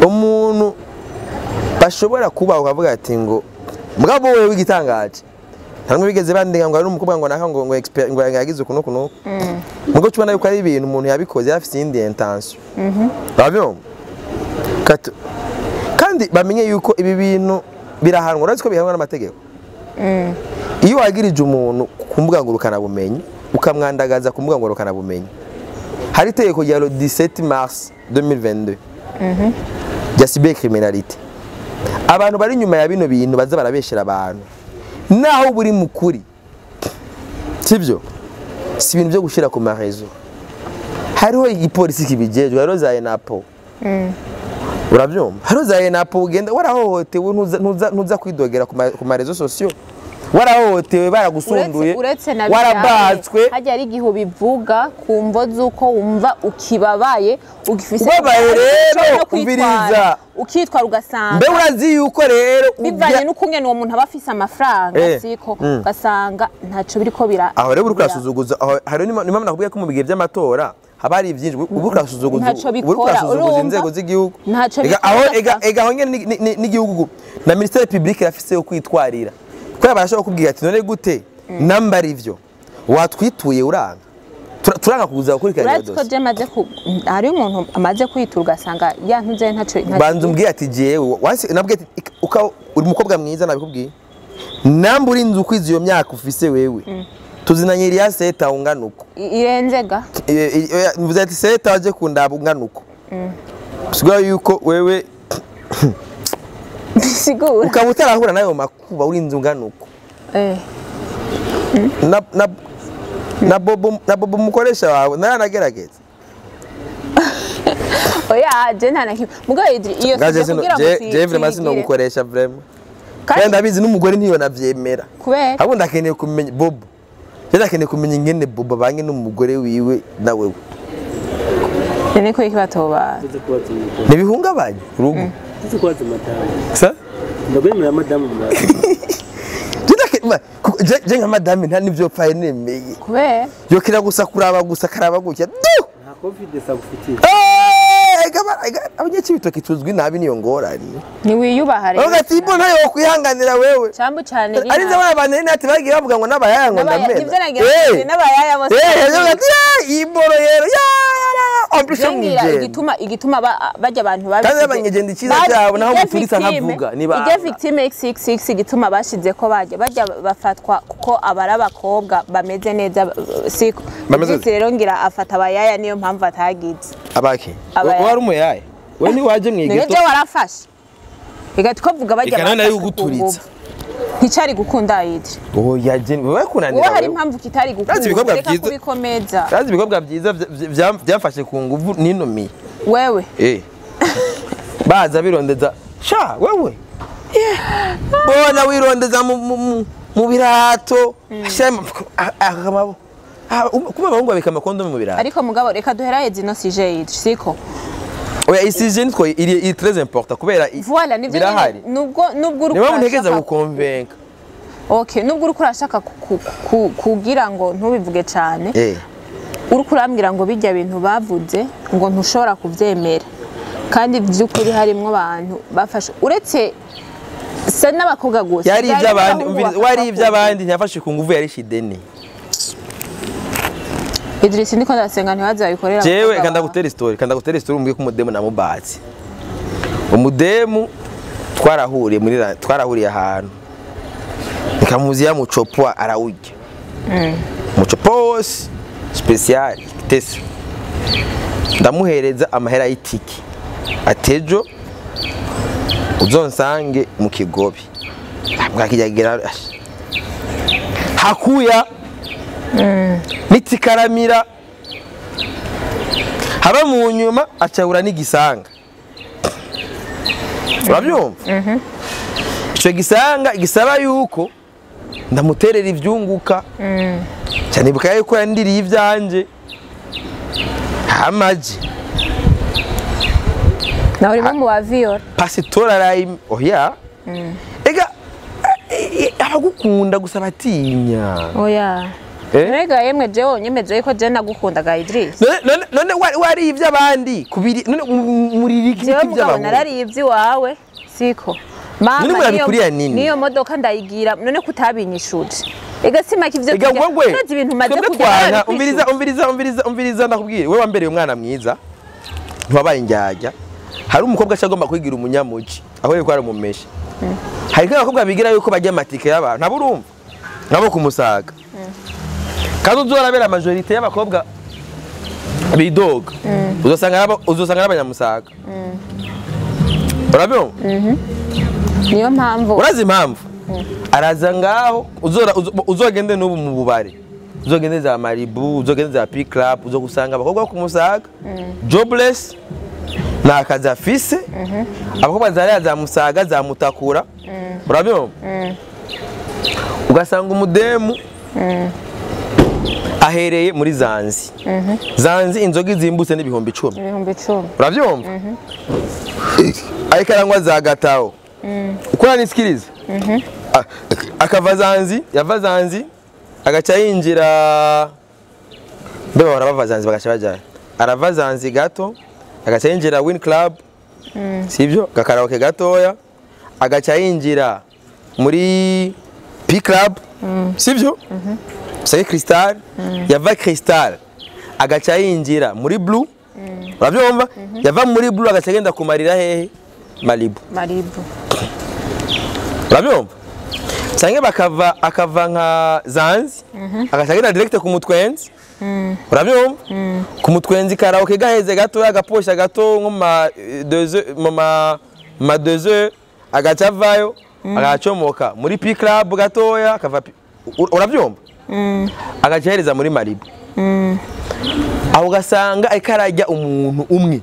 Umuntu bashobora kuba ukavuga ati ngo mugabo wewe wigitangaje. Ntamwe bigeze bandinga ngo ari umukobwa ngo naka ngo expert ngo yagize ukuntu kuno. Mugo cubana yuko ari ibintu umuntu yabikoze yafise indi intention. Urabyumva? Kandi bamenye yuko ibi bintu birahanwa, urazi ko bihanwa n'amategeko. Iyo wagirije umuntu ku mbuga ngurukana bumenyi ukamwandagaza ku mbuga ngurukana bumenyi, hari itegeko rya le 17 mars 2022 rya cybercriminalité. Abantu bari inyuma ya bino bintu baza barabeshera abantu. Naho buri mukuri sibyo, si ibintu byo gushira ku marezo. Hariho igipolisi kibijejwe, hariho za ENAPO. Urabyumva? Hariho za ENAPO ugenda warahohotewe ntuza kwidogera ku marezo sosiyo. Warahohotewe baragusunduye, warabatswe. Hajya ari igihe ubivuga ku mvo z'uko wumva ukibabaye ugifise rero kubiriza ukitwara ugasanga mbe urazi yuko rero bivanye n'ukungene uwo muntu aba afise amafaranga, siko ugasanga ntaco biriko bira. Aho rero uri kurasuzuguza, aho hari nimwe nakubwiye ko mu bigihe by'amatora haba hari ibyinshi ubu kurasuzuguza, ubu kurasuzuguza inzego z'igihugu. Aho ega aho nyene n'igihugu na ministère public irafise yo kwitwarira. Kubera barashobora kukubwira ati none gute namba ivyo watwituye uranga turanga kuza gukurikirana iyo dosiye. Uretse ko maze hari umuntu amaze kwitura ugasanga ya ntuze ntaco. Banza umbwiye ati jewe wansi nabwiye ati uri umukobwa mwiza nabikubwiye namba uri inzu kwiza iyo myaka ufise wewe tuzinanye iriya seta ungana uko irenzega mvuze ati seta waje kundaba ungana uko sigura yuko wewe sigura ukaba utarahura nayo makuba uri inzu ungana uko na bobo mukoresha wawe naranagerageza. Oya je nta nakimwe mugabo iyo kugira ngo je vraiment sino gukoresha vraiment. Kandi ndabizi n'umugore ntiyo navyemera. Kubera ahubwo ndakeneye kumenya bobo. Je ndakeneye kumenya ingene bobo bange n'umugore wiwe na wewe. Nene ko ikibatoba. Nibihungabanye urugo. Tuzi kwaza madamu. Sa? Ndagwemera madamu mbaye. Je nka madame nta nivyo pfaye nemeye. Kubera yokira gusa kuraba gusa karaba gutya. Nta confidence agufitiye. Abanyacibitoki tuzwi nabi niyo ngorane. Ni wiyubaha rero. Oga tipo nayo kwihanganira wewe. Cyambu cyane ri. Ari nzabana abantu nati bagiye bavuga ngo n'abayaya ngo ndamena. Nivyo nagira n'abayaya bose. Iboro rero. Ya en plus igituma igituma bajya abantu babi. Kandi abanyegenda ikiza cyabo naho guturisa nkavuga niba. Ijye victime XXX igituma bashize ko bajya bafatwa kuko abara abakobwa bameze neza siko. Rero ngira afata abayaya niyo mpamvu atagize. Abaki. Wari umuyaye. We ni waje mwigeto. Nje warafashe. Ega twavuga bajya bafashe. Ikana guturitsa. Nticari gukunda yidri. Oya je wewe kunanira. Wowe hari impamvu kitari gukunda. Reka kubikomeza. Kazi ibikorwa byiza byamfashe ku nguvu ninumiye. Wewe. Baza birondeza. Sha wewe. Bona wirondeza mu birato. Akamabo. Kuba abahungu babika amakondomu mu birato. Ariko mugabo reka duheraheze ino sije yidri siko. Oya isije nitwo iri très important kubera voilà nivyo nubwo nubwo uri ntegeza gukonvenka. Okay, nubwo uriko urashaka kugira ngo ntubivuge cyane, uriko urambwira ngo bijya bintu bavuze ngo ntushobora kuvyemera, kandi by'ukuri harimwo abantu bafashe uretse se n'abakobwa gusa. Yari Byari iby'abandi. n'abahungu Umviriza, bafatwa wari ku iby'abandi, ntiyafashe ku nguvu, yari shideni. Idris, ndiko ndasenga ntibazabikorera Jewe abakobwa kanda bawe. gutera story, kanda gutera story umbwiye ko umudemu namubatse. Umudemu twarahuriye muri twarahuriye ahantu, nikamuziya mucopwa arawurya mucopo wose special tese, ndamuhereza amahera y'itiki atejo uzonsange mu Kigobe bwakijyagira hakuya nitikaramira haba mu nyuma acahura n'igisanga. Urabyumva? Icyo gisanga gisaba yuko ndamuterera ivyunguka cyane, ibuka yuko yandiriye ivyanje hamaji. Nawe urimo mu ba viola. Pasitora arayi oya ega abagukunda gusa batinya. Oya. Eh? Mbega yemwe, jewe nyemeje yuko je nagukundaga, Idris. None wariye ivy'abandi kubiri, none murira iki Jewe mugabo by'abahungu? narariye ivy'iwawe siko mama. None murabikuriya nini? Niyo modoka ndayigira none kutabinyishuje ega simaka ivyo Ega kurya. wowe Urazi ibintu maze twebwe kurya twanka narabikwishuje. umviriza, umviriza, umviriza, umviriza, ndakubwira wewe wambereye umwana mwiza, ntiwabaye indyarya. Hari umukobwa aca agomba kwigira umunyamuji aho yuko ari umumeshe. Hari n'abakobwa bigira yuko bajya amatike y'abantu nabo, urumva nabo kumusaga, kandi uzorabera majorité y'abakobwa bidoga uzosanga ari abanyamusaga. Urabyumva? Niyo mpamvu. Urazi impamvu araza ngaho? Uzogende n'ubu mu bubare, uzogende za Maribu, uzogende za P Club, uzogusanga abakobwa bo kumusaga jobless, nta kazi afise. Abakobwa zariya za Musaga, za Mutakura, urabyumva? Ugasanga umudemu ahereye muri Zanzi. Zanzi inzoga izimbutse n'10,000. 10,000. Urabyumva? Ariko arangwa za Gataho uko uranisikiriza. Akava Zanzi, yava Zanzi agaca yinjira, mbe bahora bava Zanzi bagaca bajyayo, arava Zanzi gato agaca yinjira Win Club, sibyo, gakaraoke gatoya, agaca yinjira muri P Club, sibyo, c'est Crystal. Yava Crystal agaca yinjira muri Blue. Urabyumva? Yava muri Blue agaca agenda kumarira hehe? Malibu. Maribu. Urabyumva? Canke bakava, akava nka Zanzi agaca agenda direct ku Mutwenzi. Urabyumva? Ku Mutwenzi karaoke gaheze gatoya, agaposha gato nko mu ma 2 heures, mu ma 2 heures, agaca avayo agacomoka muri P Club gatoya, akava urabyumva? Agaca ahereza muri Malibu. Aho ugasanga ariko arajya umuntu umwe.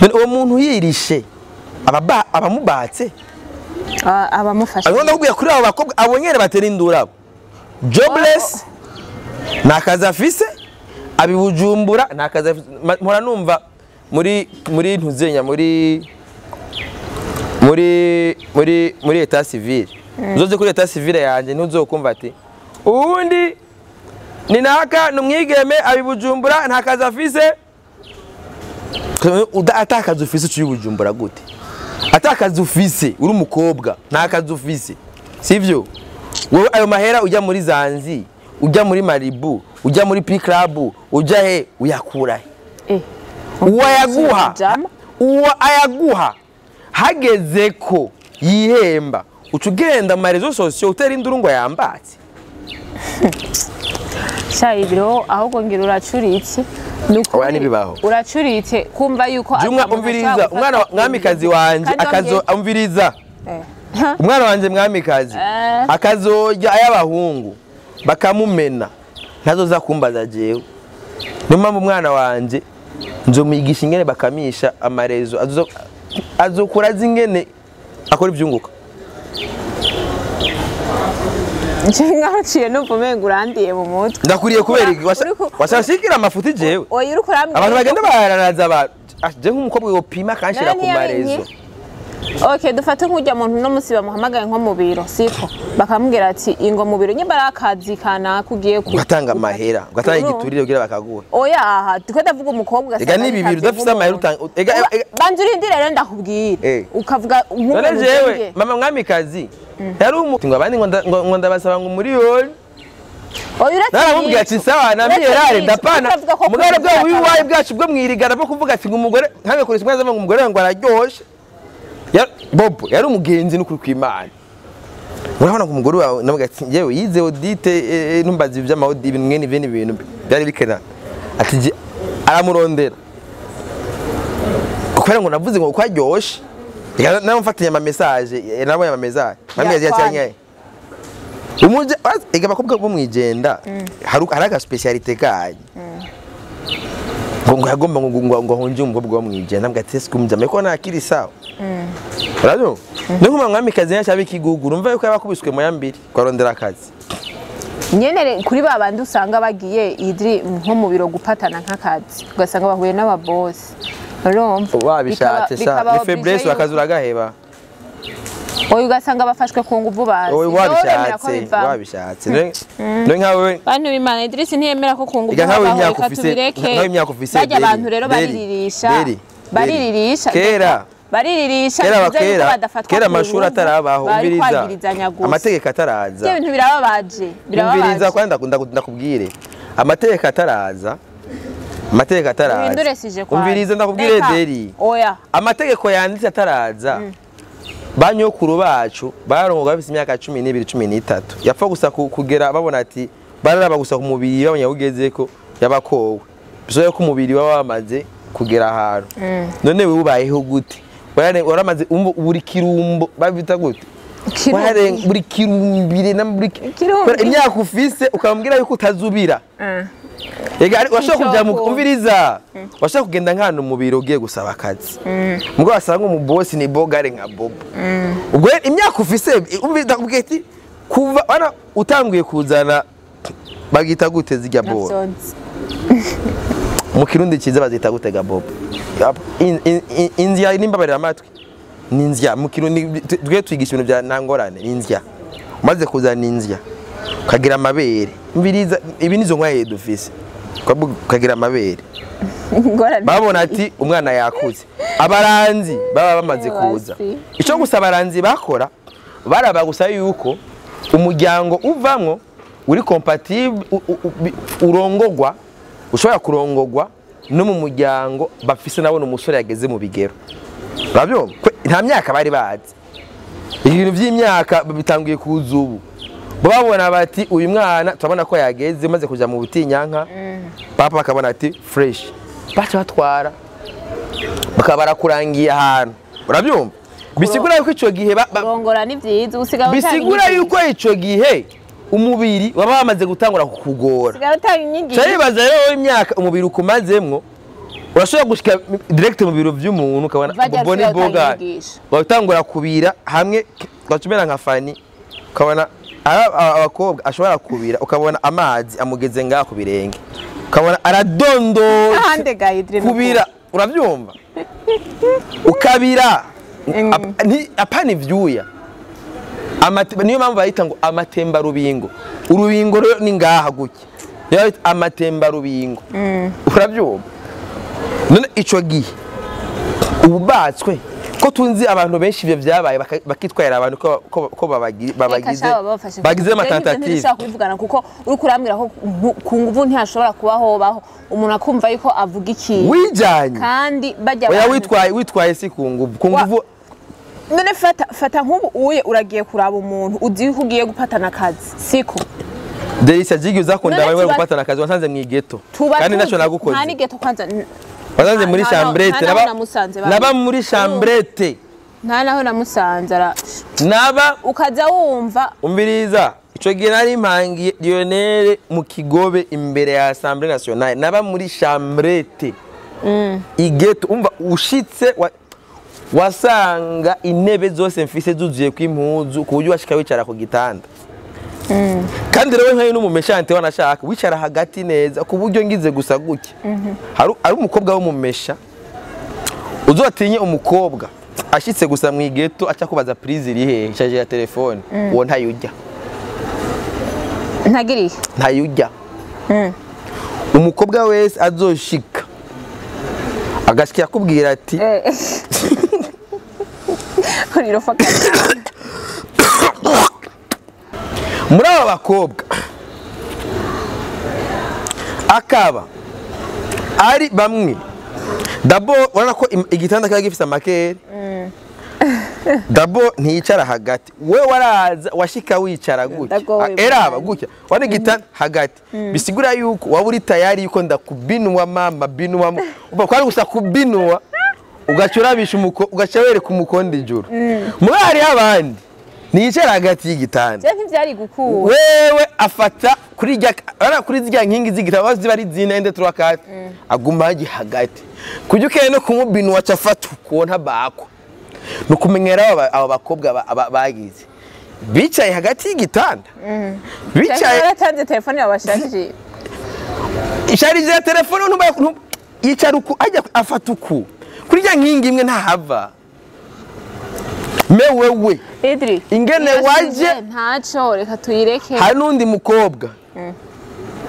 None uwo muntu yirishe abamubatse? Abamufasha. Ariko ndakubwira kuri abo bakobwa, abo nyene batera induru, abo jobless, nta kazi afise, abi Bujumbura nta kazi afise. Mpora numva muri ntuzenya muri état civil. Uzoze kuri état civil yanje ntuzokumva ati uwundi ni naka, ni umwigeme, abi Bujumbura, nta kazi afise. Atakazi ufise uciye Bujumbura gute? Atakazi ufise, uri umukobwa, nta kazi ufise, sivyo? Wowe ayo mahera ujya muri Zanzi, ujya muri Malibu, ujya muri P Club, ujya he, uyakura he? Uwo ayaguha Jama. Uwo ayaguha hageze ko yihemba, uca ugenda mu ma réseaux sociaux utera induru ngo yambatse. Sha ibiro, ahubwo ngira uracuritse. Ni ukuri. Oya, ntibibaho. Uracuritse kumva yuko Jumwa ata muntu umviriza ashobora umwana gufata mwamikazi wanje Kandi akazo umviriza umwana wanje mwamikazi akazojya ay'abahungu bakamumena, ntazoza kumbaza jewe. Niyo mpamvu umwana wanje nzomwigisha ingene bakamisha amarezo, azokura azi ingene akora ivyunguka. Nje nkaciye numva umenga urandiye mu mutwe. Ndakuriye kubera iki? Washashikira amafuti jewe? Oya, uriko urambwira Abantu bagenda yuko- bararaza abantu. Ah, je nk'umukobwa yopima akanshira None ku marezo. ntiyarinye. Okay, dufate nk'ujya muntu no musi bamuhamagaye nko mu biro, siko bakamubwira ati ingo mu biro nyimba ari akazi kanaka ugiye ku Ugatanga amahera, ugatanga igiturire kugira bakaguha. Oya, aha twe ndavuga umukobwa. Ega ni bibiri udafise amahera utanga ega Banza urindire rero ndakubwira. Ukavuga None nk'umuntu jewe ugiye. Mama mwamikazi yari ngo abandi ngo ndabasaba ngo miliyoni. Oya, uretse Naramubwiye ati n'icyo. sawa na Uretse miyerare n'icyo. ndapana. Uravuga ko Mugabo bwa kuvuga wiwayi bwacu bwo mwirigara bwo kuvuga ati ngo umugore nkange koresha umwana ngo umugore ngo araryoshe. Bobo yari umugenzi n'ukuri kw'Imana. Urabona ngo umugore wawe navuga ati yewe yize audit, numbaza iby'ama audit, ibintu mwene ibindi bintu byari bikena ati aramurondera kubera ngo navuze ngo ko aryoshe. Namufatanye ama message, nabonye ama message amezi Yakwana. Yacyanye umuje ega abakobwa bo mwijenda hari aga spécialité kanyu ngo yagomba ngo ahunge umukobwa wo mwijenda, mbwa ati ese kumujama ko nakiri sawa. Urabyumva ni nk'umwana mwamikazi yashaba ikiguguru umva yuko yabakubiswe mu ya mbiri kwarondera akazi. Nyene kuri ba bandi usanga bagiye idri nko mu biro gupatana nk'akazi, ugasanga bahuye n'ababosi, urumva? Wabishatse sha Bikaba ni obligé faiblesse bakazura agaheba. Oya, ugasanga bafashwe ku nguvu bazi. Wowe Wowe uremera ko wabishatse bivamo? Wabishatse none nkawe. Bantu b'Imana, Idris ntiyemera ko ku nguvu Ega nkawe habaho, imyaka reka ufise tubireke. Nkawe imyaka ufise. Barya Deri, abantu rero Deri, bariririsha. Deri, Bariririsha. Kera. Bariririsha. Kera Bivuze yuko kera badafatwa kera ku amashuri nguvu, atarabaho bari umviriza kwagirizanya gusa. Amategeko ataraza. Ibyo bintu birababaje. Umviriza. Birababaje. Kwanda ndakubwire amategeko ataraza, amategeko ataraza. Uhindure sije kwanza. Umviriza ndakubwire. Reka. Deri. Oya. Amategeko yanditse ataraza, ba nyokuru bacu barongoga bafise imyaka 12, 13, yapfa gusa kugera babona ati bararaba gusa ku mubiri, babonye aho ugezeko yabakowe, bisobanuye ko umubiri waba wamaze kugera ahantu. None wewe ubayeho gute? Waramaze buri kirumbo babita gute? Kirumbi. Buri kirumbire na buri Kirumbi. Kubera imyaka ufise ukambwira yuko utazubira. Ega washobora kuja mu Icoko. umviriza, washobora kugenda nk'ahantu mu biro ugiye gusaba akazi, mugabo wasanga umubosi ni bogare nka bobo. Ubwo rero imyaka ufise, umviriza ndakubwiye ati kuva wana utanguye kuzana bagita gute zijya boro? Navyonzi. Mu Kirundi cyiza bazita gute ga bobo? Inzya nimbabarira amatwi ni inzya mu Kirundi. Twe twigisha ibintu bya ntangorane. Ni inzya, umaze kuzana inzya ukagira amabere, umviriza, ibi nizo nkwaye dufise. Ukagira amabere Ingorane. Babona ati umwana yakuze, abaranzi baba bamaze kuza. Basi. Icyo gusa abaranzi bakora, baraba gusa yuko umuryango uvamwo uri compatible, urongogwa, ushobora kurongogwa no mu muryango bafise nabona umusore yageze mu bigero. Urabyumva? Nta myaka bari bazi, ibintu by'imyaka bitanguye kuza ubu. Babona bati uyu mwana turabona ko yageze, maze kuja mu butinyanka, papa bakabona ati fresh, baca batwara bakaba barakurangiye ahantu. Urabyumva? Bisigura yuko ico gihe Kurongora ni vyiza, usigaye utanga bisigura inyigisho. yuko ico gihe umubiri waba wamaze gutangura kukugora. Usigaye utanga inyigisho. Caribaza rero imyaka umubiri ukumazemwo, urashobora gushika direct mu biro vy'umuntu ukabona Bajya Bobo ni usigaye utanga boga inyigisho. watangura kubira hamwe ugacumera nka Fani, ukabona abakobwa ashobora kubira ukabona amazi amugeze ngaha ku birenge, ukabona aradondotse. Ahande ga Idris. Kubira, urabyumva, ukabira. Apana ivyuya. Niyo mpamvu bayita ngo amatemba rubingo. Urubingo rero ni ngaha gutya, niyo bayita amatemba rubingo. Urabyumva? None ico gihe ububatswe ko tunzi abantu benshi ivyo vyabaye bakitwarira abantu ko babagize bagize ama tentatives. Ntishobora kubivugana kuko uriko urambwira ko ku nguvu ntihashobora kubaho baho umuntu akumva yuko avuga ikintu Wijanye kandi bajya oya. abantu- Witwaye si ku nguvu, ku nguvu. None fata nk'ubu uye uragiye kuraba umuntu uzi yuko ugiye gupatana akazi, siko? Delisa jigi uzakunda None bari gufatana akazi wasanze mu igeto Tuba kandi tuzi ntacyo nagukoze. Nta n'igeto kwanza Wasanze muri chambrette. nta naho Naba namusanze naba muri chambrette. Nta naho namusanze Naba ukaza wumva. Umviriza, ico gihe nari mpangiye Lionel mu Kigobe imbere ya Assemblée Nationale, naba muri chambrette igeto. Umva, ushitse wasanga intebe zose mfise zuzuye kw'impuzu ku buryo washika wicara ku gitanda. Kandi rero nkayo n'umumeshante wanashaka wicara hagati neza ku buryo ngize gusa gutya hari ari umukobwa w'umumesha uzotinye umukobwa. Ashitse gusa mu igeto aca kubaza prise iri hehe, charge ya telefone, uwo ntayujya. Ntagiriye. Ntayujya. Umukobwa wese azoshika agashika akubwira ati Urirofa. Muri aba bakobwa akaba ari bamwe dabo urabona ko igitanda kiba gifise amakere. Dabo ntiyicara hagati, we waraza washika wicara gutya. Ndagowe. Eraba gutya wana igitanda hagati, bisigura yuko waba uri tayari yuko ndakubinwa mama binwa uba kwari gusa kubinwa, ugaca urabisha ugaca wereka umukondo ijuru. Muri hariho abandi ntiyicara hagati y'igitanda. Je ntivyari gukura. Wewe afata kuri rya ara kuri zirya nkingi z'igitabo aho ziba ari zine ende trois quatre, aguma haji hagati kujya ukeneye no kumubinwa aca afata ukuntu abakwa. Ni ukumenyera aba bakobwa bagize bicaye hagati y'igitanda bicaye. Yaratanze telefone yabashashije. Isharije ya telefone yicara uku ajya afata uku kuri rya nkingi imwe ntahava me wewe. Idri. Ingene iyo waje- sujet ntaco reka tuyireke. Hari n'undi mukobwa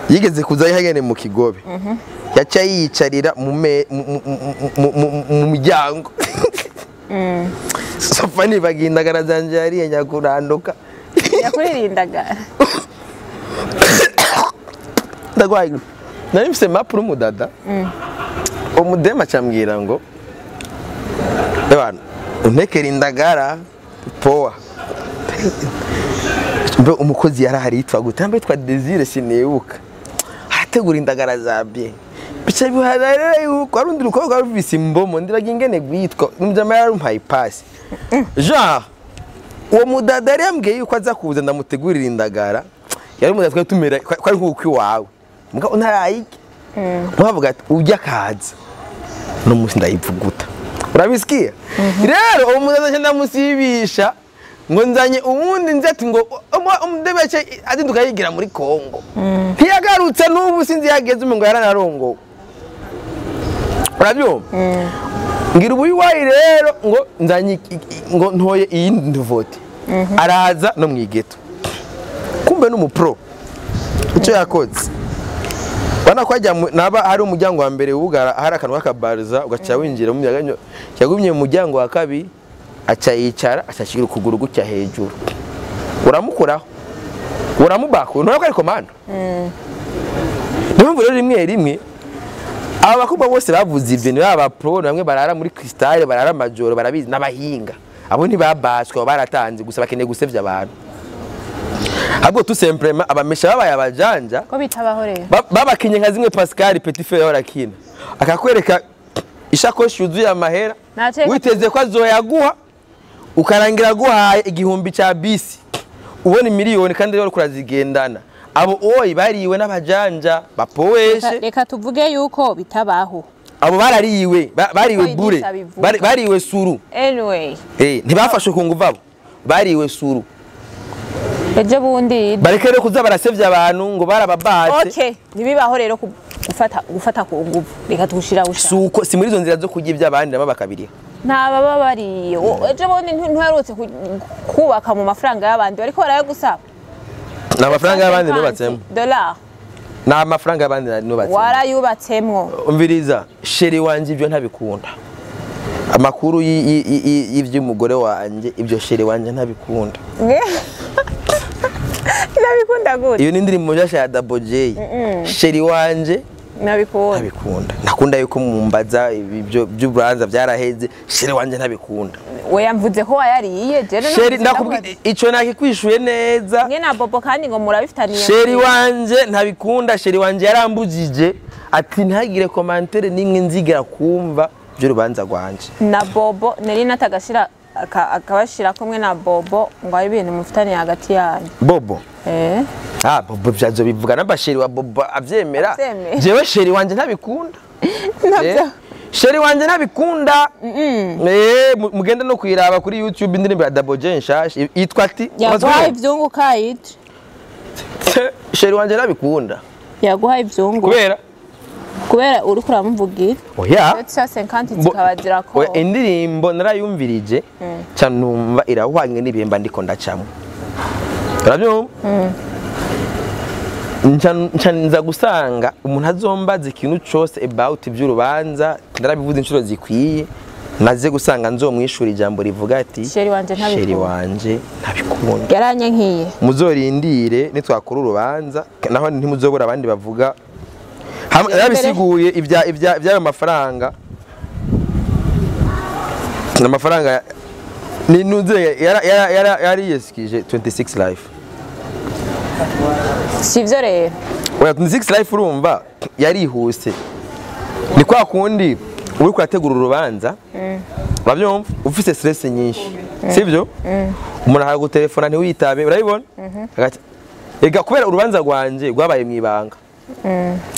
yigeze kuza yahagene mu kigobe, yaca yiyicarira mu muryango. Sofa nibagiye indagara zanje yariye nyakuranduka. Yakuririndaga. Ndagwaye nari mfise mapuro umudada umudema acambwira ngo ebana untekera indagara poa. Mbe umukozi yarahari yitwa gute? Mbe yitwa Desire sinibuka. Arategura indagara za bien bica biharara yuko ari undi rukobwa rufise imbomo ndiraga ingene gwitwa umujama yarampaye ipasi genre. Uwo mudada yari yambwiye yuko aza kuza ndamutegurira indagara, yari umudada twari tumera kwari nk'uko iwawe mugabo ntarayirya, mwavuga ati ujya akaza no munsi ndayivuguta urabisikia. Rero uwo mudada nca ndamusibisha ngo nzanye uwundi nzi ati ngo umudebece azinduka yigira muri Kongo, ntiyagarutse n'ubu sinzi yageze umengo yaranarongowe urabyumva. Ngira ubu iwayi rero ngo nzanye ngo ntoye iyindi vote, araza no mwigeto kumbe n'umupro icyo yakoze ubona ko ajya naba hari umuryango wa mbere wugara hari akantu k'akabariza ugaca winjira mu muryango, yagumye mu muryango wa kabiri aca yicara aca ashyira ukuguru gutya hejuru, uramukuraho uramubaka ntubona ko ari komando. Niyo mpamvu rero rimwe rimwe aba bakobwa bose bavuze ibyo ni ba pro bamwe barara muri cristal barara amajoro barabizi n'abahinga abo ntibabaswe abo baratanze gusa bakeneye gusevya abantu ahubwo tout simplement abamesha babaye abajanja. Ko bitabaho rero. Babakinye nka zimwe Pascal Petit Frere yahora akina akakwereka ishakoshi yuzuye amahera witeze ko azoyaguha ukarangira aguhaye 1000 cya bisi ubona miliyoni kandi rero urazigendana. Abo oyi bariwe n'abajanja bapoweshe. Reka tuvuge yuko bitabaho. Abo barariwe bariwe Ko bure Idrissa abivuga. Bariwe suru. Anyway, ntibafashe ku nguvu abo bariwe suru. Ejo bundi bareke rero kuza barasevya abantu ngo barababatse. Okay, ntibibaho rero gufata ku nguvu. Reka tugushira usha. Suko si muri izo nzira zo kurya iby'abandi nabo bakabiriha. Nta baba bariye. Ejo bundi ntuherutse kubaka mu mafaranga y'abandi bariko barayagusaba. Ni amafaranga y'abandi nubatsemo. Dollar. Ni amafaranga y'abandi nubatsemo. Warayubatsemwo. Umviriza chéri wanje ibyo ntabikunda, amakuru y'iby'umugore wanje ibyo chéri wanje ntabikunda. Nabikunda gute? Iyo ni indirimbo nshasha ya Double J, chéri wanje. Nabikunda. Ntabikunda, nakunda yuko mumbaza ibyo by'uburanza byaraheze, chéri wanje ntabikunda. Oya mvuze ko wayariye je rero. Chéri ndakubwiye ico nakikwishuye neza. Mwe na Bobo kandi ngo murabifitaniye. Chéri wanje ntabikunda, chéri wanje yarambujije ati ntagire commentaire nimwe nzigera kumva by'urubanza rwanje. Na Bobo nari natagashira akabashira kumwe na Bobo ngo ari ibintu mufitaniye hagati yanyu. Bobo. Eh. Ah Bobo vyazo bivuga namba chéri wa Bobo avyemera. Avyemera. Jewe chéri wanje ntabikunda. Navyo. Chéri wanje ntabikunda. Mugende no kuyiraba kuri YouTube indirimbo ya Double J nshasha yitwa ati Yaguhaye ivyunguka it. Chéri wanje ntabikunda. Yaguhaye ivyungu. Kubera Kubera uriko uramuvugira. Oya. 750 zikabazira ko. Oya, indirimbo narayumvirije ca numva irahwanye n'ibihe mba ndiko ndacamwo. Urabyumva? Nca nza gusanga umuntu azombaza ikintu cose about iby'urubanza, ndarabivuze inshuro zikwiye, maze gusanga nzomwishura ijambo rivuga ati Chéri wanje ntabikunda. Chéri wanje ntabikunda. Yaranyankiye. Muzorindire nitwakora urubanza, naho ntimuzobura abandi bavuga. Yarabisiguye ibya ibya by'ayo mafaranga. Amafaranga ni nuze yari yeskije 26 life. Sivyo rero. Oya, 26 life urumva yarihuse. Ni kwa kundi uri kurategura urubanza, urabyumva, ufise stress nyinshi, sivyo? Umuntu akagutelefona ntiwitabe, urabibona? Ega kubera urubanza rwanje rwabaye mwibanga.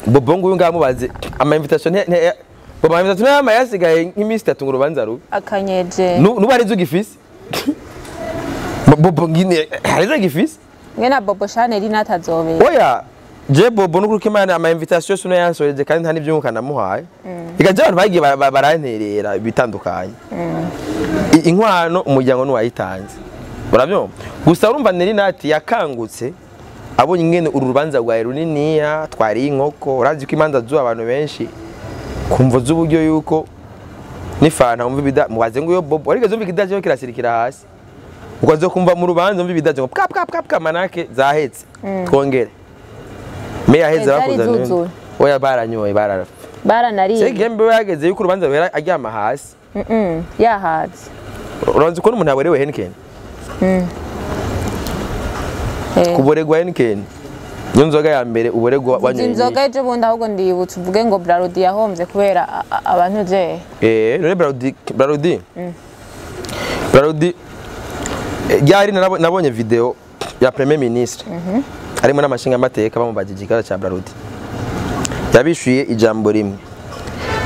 Bobo nguyu ngamubaze ama invitation, Bobo ama invitation yama yasigaye nk'iminsi 3 ngo urubanza rube. Akanyeje. Nubu arizo ugifise? Bobo ngine harizo ugifise? Mwe na Bobo Chanel natazobera. Oya, je Bobo nuko Imana ama invitation suno yansoreje kandi nta n'ivyunguka namuhaye. Ega je abantu bagiye baranterera bitandukanye. Inkwano umuryango nuwayitanze. Urabyumva? Gusa urumva Nelly Nat yakangutse abonye ingene uru rubanza rwawe runiniya, twari inkoko, urazi ko imanza zuba abantu benshi kumva z'uburyo yuko nifanta umva ibida mubaze ngo yo Bobo ariko zumva ikidaje kirasirikira hasi. Ukazo kumva mu rubanza umva ibidaje ngo pka pka pka pka manake zahetse. Twongere. Me yaheze Zari bakuzana. zuzuye. Oya, baranyoye bararapfa. Baranariye. Segembe yageze yuko urubanza ruhera aryama hasi. Yahaze. Urazi ko umuntu yaborewe Heineken? Kuboregwa Heineken. Niyo nzoga ya mbere uboregwa wanyoye. Inzoga ejo bundi ahubwo ndibutse uvuge ngo Brarudi yahombye kubera abantu je. None Brarudi. Brarudi ryari nabonye video ya Premier Ministre. Harimo n'amashinga amateka bamubajije ikibazo cya Brarudi. Yabishuye ijambo rimwe.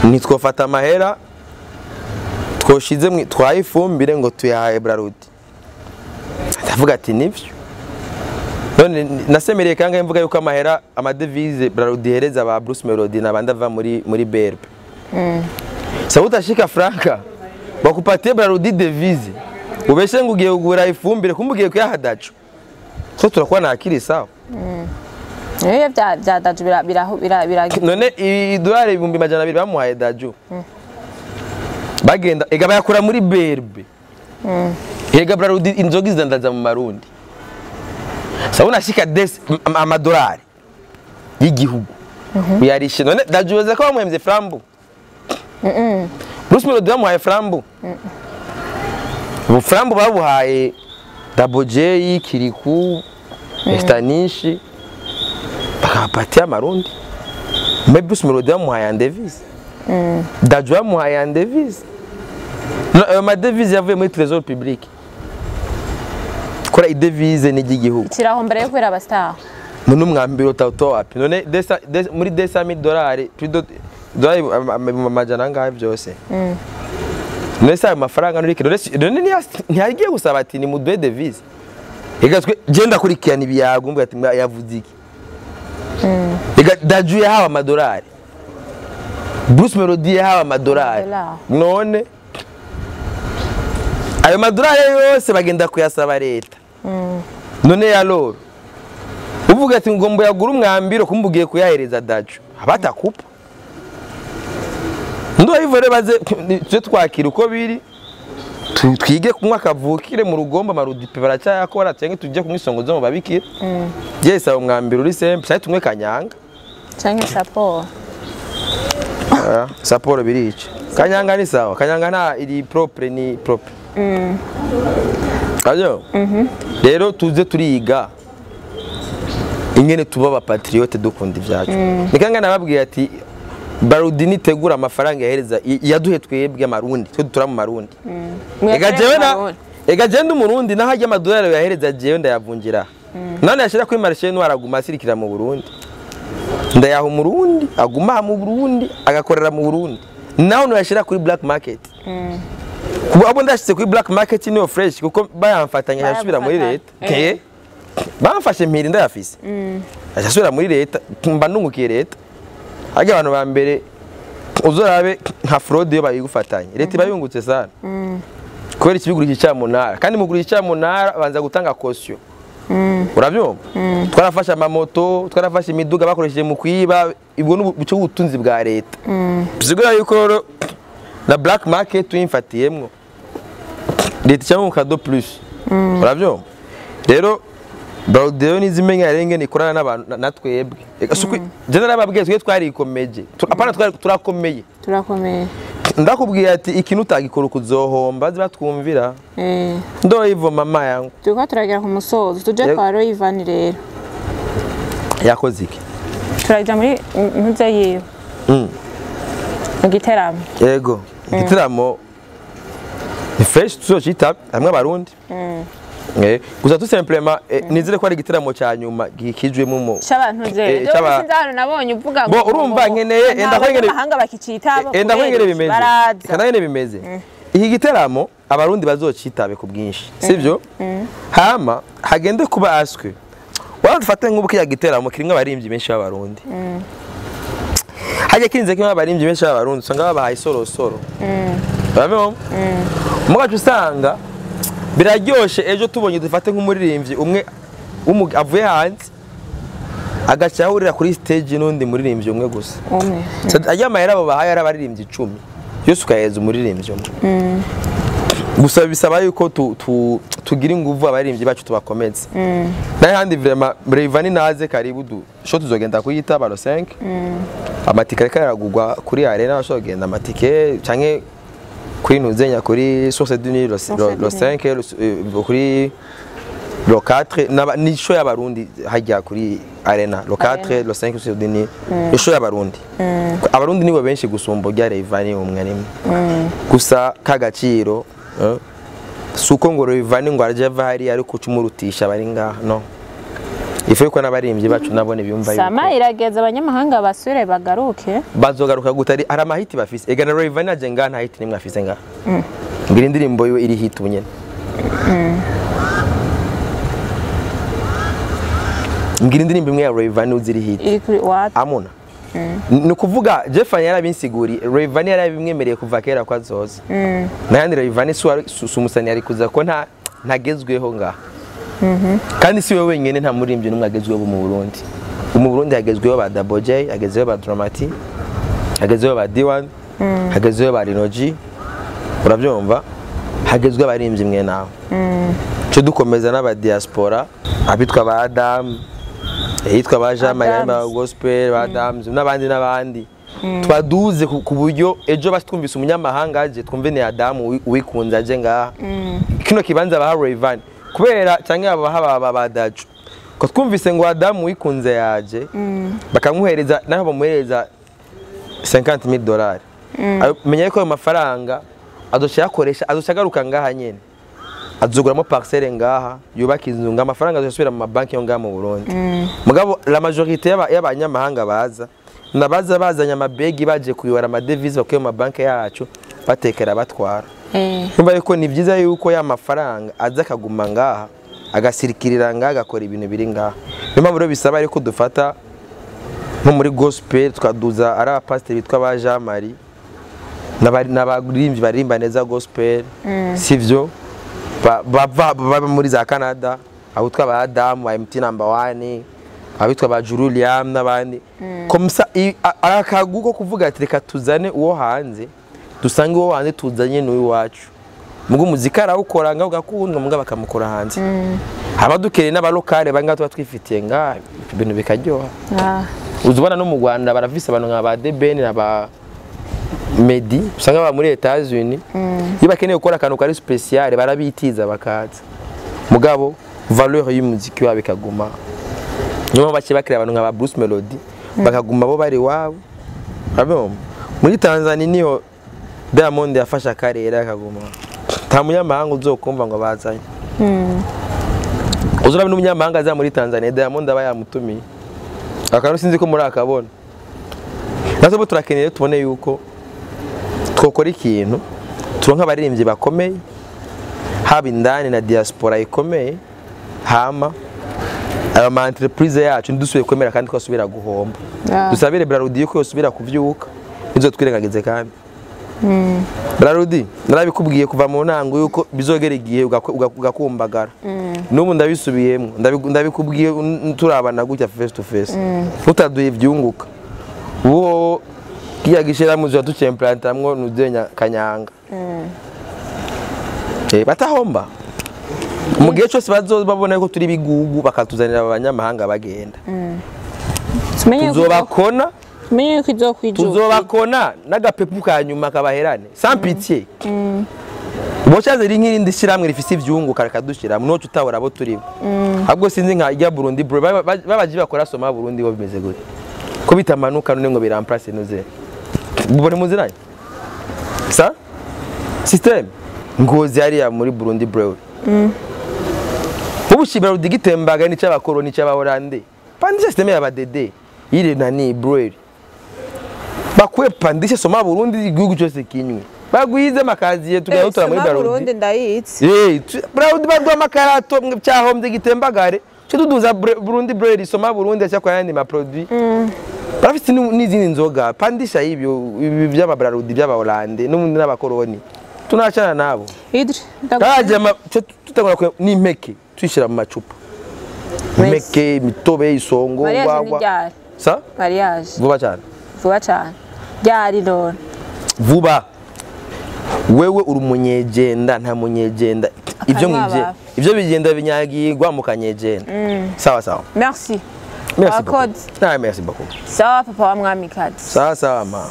Ntitwofata amahera twoshize twaye ifumbire ngo tuyahaye Brarudi. Ndavuga ati nivyo. None nasemereye kangahe mvuga yuko amahera amadevize Brarudi hereza ba Bruce Melody nabandi ava muri BRB. Sasa utashika franka bakupatie Brarudi devise ubeshe ngo ugiye kugura ifumbire kumbe ugiye kuyahadacho. So turakuwa na akili sawa. Niyo bya Daju bira None idolari 200,000 bamuhaye Daju. Bagenda ega bayakura muri BRB. Ega Brarudi inzoga izandaza mu Marundi. Sasa unashika des amadolari y'igihugu. Uyarishe none Daju baza ko bamuhemvye frambu. Bruce Melody bamuhaye frambu. Ubu frambu babuhaye Double J, Kiriku, Estanishi bakabapatia Marundi. Mais Bruce Melody bamuhaye en devise. Daju bamuhaye en devise. Ma devise yavuye muri trésor public. Kora idevise ni ry'igihugu. Kiraho mbere yo kubera abastar. None umwambiro utawutoa wapi? None muri $200,000 plus dolari amajana angahe byose. None se ayo mafaranga nurike none ntiyagiye gusaba ati ni muduhe devise. Ega twe genda kurikirana ibiyago mbwa ati yavuze iki. Ega Daju yahawe amadolari. Bruce Melody yahawe amadolari. None ayo madolari yose bagenda kuyasaba leta. None ya loro uvuga ati ngombo yagura umwambiro kumbugiye kuyahereza Daju abatakupa. Ndo hivyo baze tuje twakira uko biri twige kunywa kavukire mu rugomba Marudipe baracyayakora cyangwa tujye kunywa isongo zo mu babikira. Yes, ayo mwambiro uri simple cyangwa tumwe kanyanga cyangwa saporo. Saporo birica. Kanyanga ni sawa, kanyanga nta iri propre ni propre. Ayo. Rero tuze turiga ingene tuba aba patriote dukunda ibyacu. Nikanga nababwiye ati Barudi nitegura amafaranga yahereza yaduhe twebwe amarundi twe dutura mu Marundi. Ega jewe ndi umurundi naho ajya amadolari yahereza jewe ndayavungira. None yashira kuri marché noir aguma asirikira mu Burundi. Ndayaha umurundi aguma mu Burundi agakorera mu Burundi. Naho no yashira kuri black market. Kuba abo ndashitse kuri black market niyo fresh kuko bayamfatanya yasubira muri leta. Bamfashe mpiri ndayafise. Ashasubira muri leta mba nungukiye leta. Harya abantu ba mbere uzorabe nka fraude iyo bayigufatanye leta iba yungutse sana. Kubera ikibigura iki cyamunara, kandi mugura iki cyamunara banza gutanga caution. Urabyumva? Twarafashe amamoto, twarafashe imiduga bakoresheje mu kwiba, ibwo n'ubuco ubutunzi bwa leta. Bisigura yuko rero na black market tuyimfatiyemwo leta cyangwa mu cadeau plus. Urabyumva? Rero Braudeyo nizimenya yarenge nikorana n'abantu na twebwe. Je narababwiye twe twarikomeje. Apana turakomeye. Turakomeye. Ndakubwiye ati ikintu utagikora ukuzohomba zibatwumvira. Ndo hivyo mama yangu. Turiko turagera ku musozo tuje kwa Rayvanny rero. Yakoze iki? Turaja muri ntuze yiwe. Mu giteramo. Yego. Igiteramo ni fresh tuzocita hamwe abarundi. Gusa tout simplement nizere ko ari igiteramo cya nyuma gikijwemo mu cy'abantu je. Sinzi nabonye uvuga ngo urumva nkeneye enda kwengere amahanga bakicitabo. Enda kwengere bimeze. Kana ngene bimeze. Iki giteramo abarundi bazocitabe ku bwinshi. Sivyo? Hama hagende kuba aswe. Warafate nk'ubu kiya giteramo kirimwe abarimvyi benshi b'abarundi. Hajya kinze kimwe abarimvyi benshi b'abarundi usanga babahaye sorosoro. Urabibona? Mugacu usanga biraryoshe ejo tubonye dufate nk'umuririmbyi umwe avuye hanze agaca ahurira kuri stage n'undi muririmbyi umwe gusa. Umwe. Ajya mahera abo bahaye ari abaririmbyi 10. Yose ukaheza umuririmbyi umwe. Gusa bisaba yuko tugira inguvu abaririmbyi bacu tubakomeze. Naye handi vraiment Rayvanny naze karibu du. Sho tuzogenda kuyita baro 5. Amatike ariko aragugwa kuri arena bashobora kugenda amatike canke kuri ntuzenya kuri Source du Nil le 5 kuri le 4 ni show y'abarundi hajya kuri arena le 4 le 5 Source du Nil ni show y'abarundi. Abarundi nibo benshi gusumba rya Rayvanny umwe nimwe. Gusa kagaciro suko ngo Rayvanny ngo araje ava hari ariko cumurutisha bari ngaha no. Ife yuko n'abarimbyi bacu nabone biyumva yuko Sama irageza abanyamahanga basure bagaruke. Bazogaruka gutari ari amahiti bafise. Ega na Rayvanny aje ngaha nta hiti nimwe afise ngaha. Ngira indirimbo yiwe iri hit ubunyene. Ngira indirimbo imwe ya Rayvanny uziri hit. Iri kuri what? Amuna. Ni kuvuga Jeff yarabinsiguri Rayvanny yarabimwemereye kuva kera kwa zoza. Nayandi Rayvanny sumusani ari kuza ko nta ntagezweho ngaha. Kandi si wewe wenyene nta murimbyi n'umwe agezweho mu Burundi. Mu Burundi hagezweho ba Double J, hagezweho ba Dramati, hagezweho ba D1, hagezweho ba Rinoji. Urabyumva? Hagezweho abarimbyi mwe nawe. Cyo dukomeza n'aba diaspora abitwa ba Adam, yitwa ba Jean Marie ba Gospel, ba Adams n'abandi n'abandi. Twaduze ku buryo ejo batwumvise umunyamahanga aje twumve ni Adam wikunze aje ngaha. Kino kibanza ba Rayvanny kubera cyangwa abaha badacu ko twumvise ngo Adam wikunze yaje bakamuhereza naho bamuhereza $50,000. Menya ko ayo mafaranga azoca yakoresha azoca agaruka ngaha nyene azoguramo parcelle ngaha yubaka inzu nga amafaranga azosubira mu mabanki yo ngaha mu Burundi. Mugabo la majorité y'abanyamahanga baza nabaza bazanye amabegi baje kuyora amadevise bakuye mu mabanki yacu batekera batwara. Numva yuko ni byiza yuko ya mafaranga aza akaguma ngaha agasirikirira ngaha agakora ibintu biri ngaha. Niyo mpamvu rero bisaba ariko dufata nko muri gospel twaduza ari abapasiteri bitwa ba Jean Marie n'abaririmbyi baririmba neza gospel sivyo baba muri za Canada abitwa ba Adam ba MT number 1 abitwa ba Julian n'abandi komsa arakaguko kuvuga ati reka tuzane uwo hanze dusange uwo hanze tuzanye n'uyu wacu mugo muzika arawukora ngaho gakundwa muga bakamukora hanze haba dukereye n'abalokale banga tuba twifitiye nga ibintu bikaryoha. Uzubana no mu Rwanda baravise abantu nka ba Deben na ba Medi usanga ba muri Etats-Unis iyo bakeneye gukora akantu kari special barabitiza bakaza mugabo valeur y'umuziki wabo ikaguma. Niyo bake bakira abantu nka ba Bruce Melody bakaguma bo bari wabo. Muri Tanzania niho Diamond yafasha akarere akaguma. Nta munyamahanga uzokumva ngo bazanye. Uzurabona umunyamahanga aza muri Tanzania Diamond aba yamutumiye. Akantu sinzi ko muri akabona. Natwe turakeneye tubone yuko twokora ikintu turonka abaririmbyi bakomeye haba indani na diaspora ikomeye hama Aya ma entreprise yacu ntidusubiye kwemera kandi twasubira guhomba. Dusabire Brarudi yuko yosubira kuvyuka, nizo twirengagize kandi. Brarudi narabikubwiye kuva mu ntango yuko bizogera igihe ugakumbagara. N'ubu ndabisubiyemwo, ndabikubwiye turabana gutya face to face. Utaduye ivyunguka. Uwo kiya gishira muzo tucemplantamwo nuzenya kanyanga. Batahomba. Mu gihe cyose bazobabona ko turi bigugu bakatuzanira abanyamahanga bagenda. Tuzobakona. Tumenye ko izokwijuka. Tuzobakona n'agapepu ka nyuma kabaherane sans pitié. Bochaze ri nk'irindi shiramwe rifise ivyunguka rikadushira no tutabora abo turi. Ahubwo sinzi nka rya Burundi bro babaji bakora soma Burundi bo bimeze gute. Ko bitamanuka none ngo biramplace nuze. Bubone muziranye. Sa? System ngozi hariya muri Burundi bro. Ubushibira rudigitembaga ni cy'abakoroni cy'abahorande. Pandisha system y'abadede. Ile nani bro. Bakwe pandisha soma Burundi igihugu cyose kinywe. Bagwize makaziye tugarutura muri Burundi. Burundi ndayitse. Burundi bagwa makarato cyahombye gitembagare. Cyo tuduza Burundi bread soma Burundi cyakwa yandi ma produit. Barafite n'izindi nzoga pandisha ibyo by'aba Burundi by'aba Hollande n'ubundi n'abakoroni. Tunachana nabo. Idri. Kaje tutangura n'impeke twishira mu macupa. Impeke imitobe isongo ngwagwa. Sa? Mariage. Vuba cyane. Vuba cyane. Ryari none. Vuba. Wewe uri umunyegenda nta munyegenda. Ibyo mwivye. Ibyo bigenda binyagirwa mu kanyegenda. Sawa sawa. Merci. Merci beaucoup. Ah, merci beaucoup. Sawa papa wa mwamikazi. Sawa sawa ma.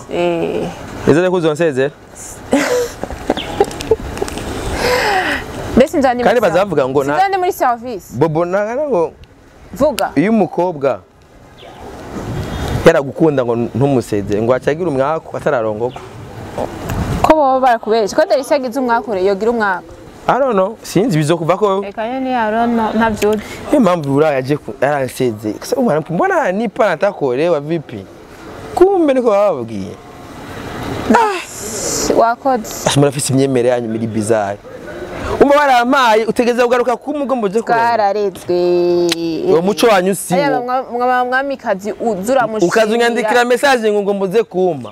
Izere kuzonsezera. Mbese nzani kandi bazavuga ngo na nzani muri service. Bobo ngo vuga. Iyo umukobwa yaragukunda ngo ntumuseze ngo acagira umwako atararongoka. Ko baba barakubesha ko Delisa agize umwako yogira umwako. I don't know, sinzi bizokuva ko. Eka ni I don't know ntavyuzi. Niyo mpamvu urayaje yaranseze. Kasa umwana mbona nipa natakorewa vipi? Kumbe niko bababwiye. Wakoze. Murafise imyemere yanyu muri bizarre. Umba waramaye utegeza kugaruka kumugo mboje kureba. Twararezwe. Uwo muco wanyu si wo. Mwamikazi uzuramushimira. Ukazunyandikira message ngo mboze kuma.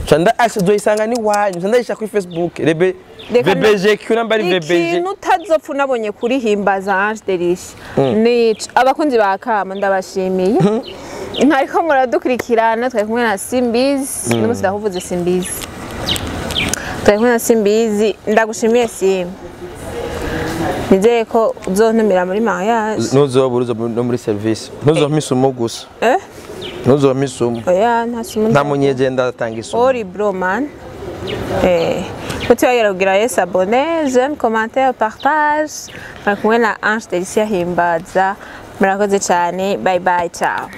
Chanda azoisanga ni wanyu, chanda isha kuri Facebook. Rebe VBG Q namba ari VBG. Ikintu utazopfa unabonye kuri Himbaza Ange Delicia. Ni abakunzi ba Kama ndabashimiye. Ntariko muradukurikirana twari kumwe na Simbizi, n'umunsi ndakuvuze Simbizi. Twari kumwe na Simbizi, ndagushimiye Simba. Nizeye ko uzontumira muri mariage. Ntuzobura no muri service. Ntuzompa isumo gusa. Ntuzompa isumo. Oya nta sumo. Nta munyegenda atanga isumo. Ori bro man. Mutibagira kugira yes abonner, j'aime, commentaire, partage. Mwari kumwe na Ange Delicia Himbaza. Murakoze cyane. Bye bye, ciao.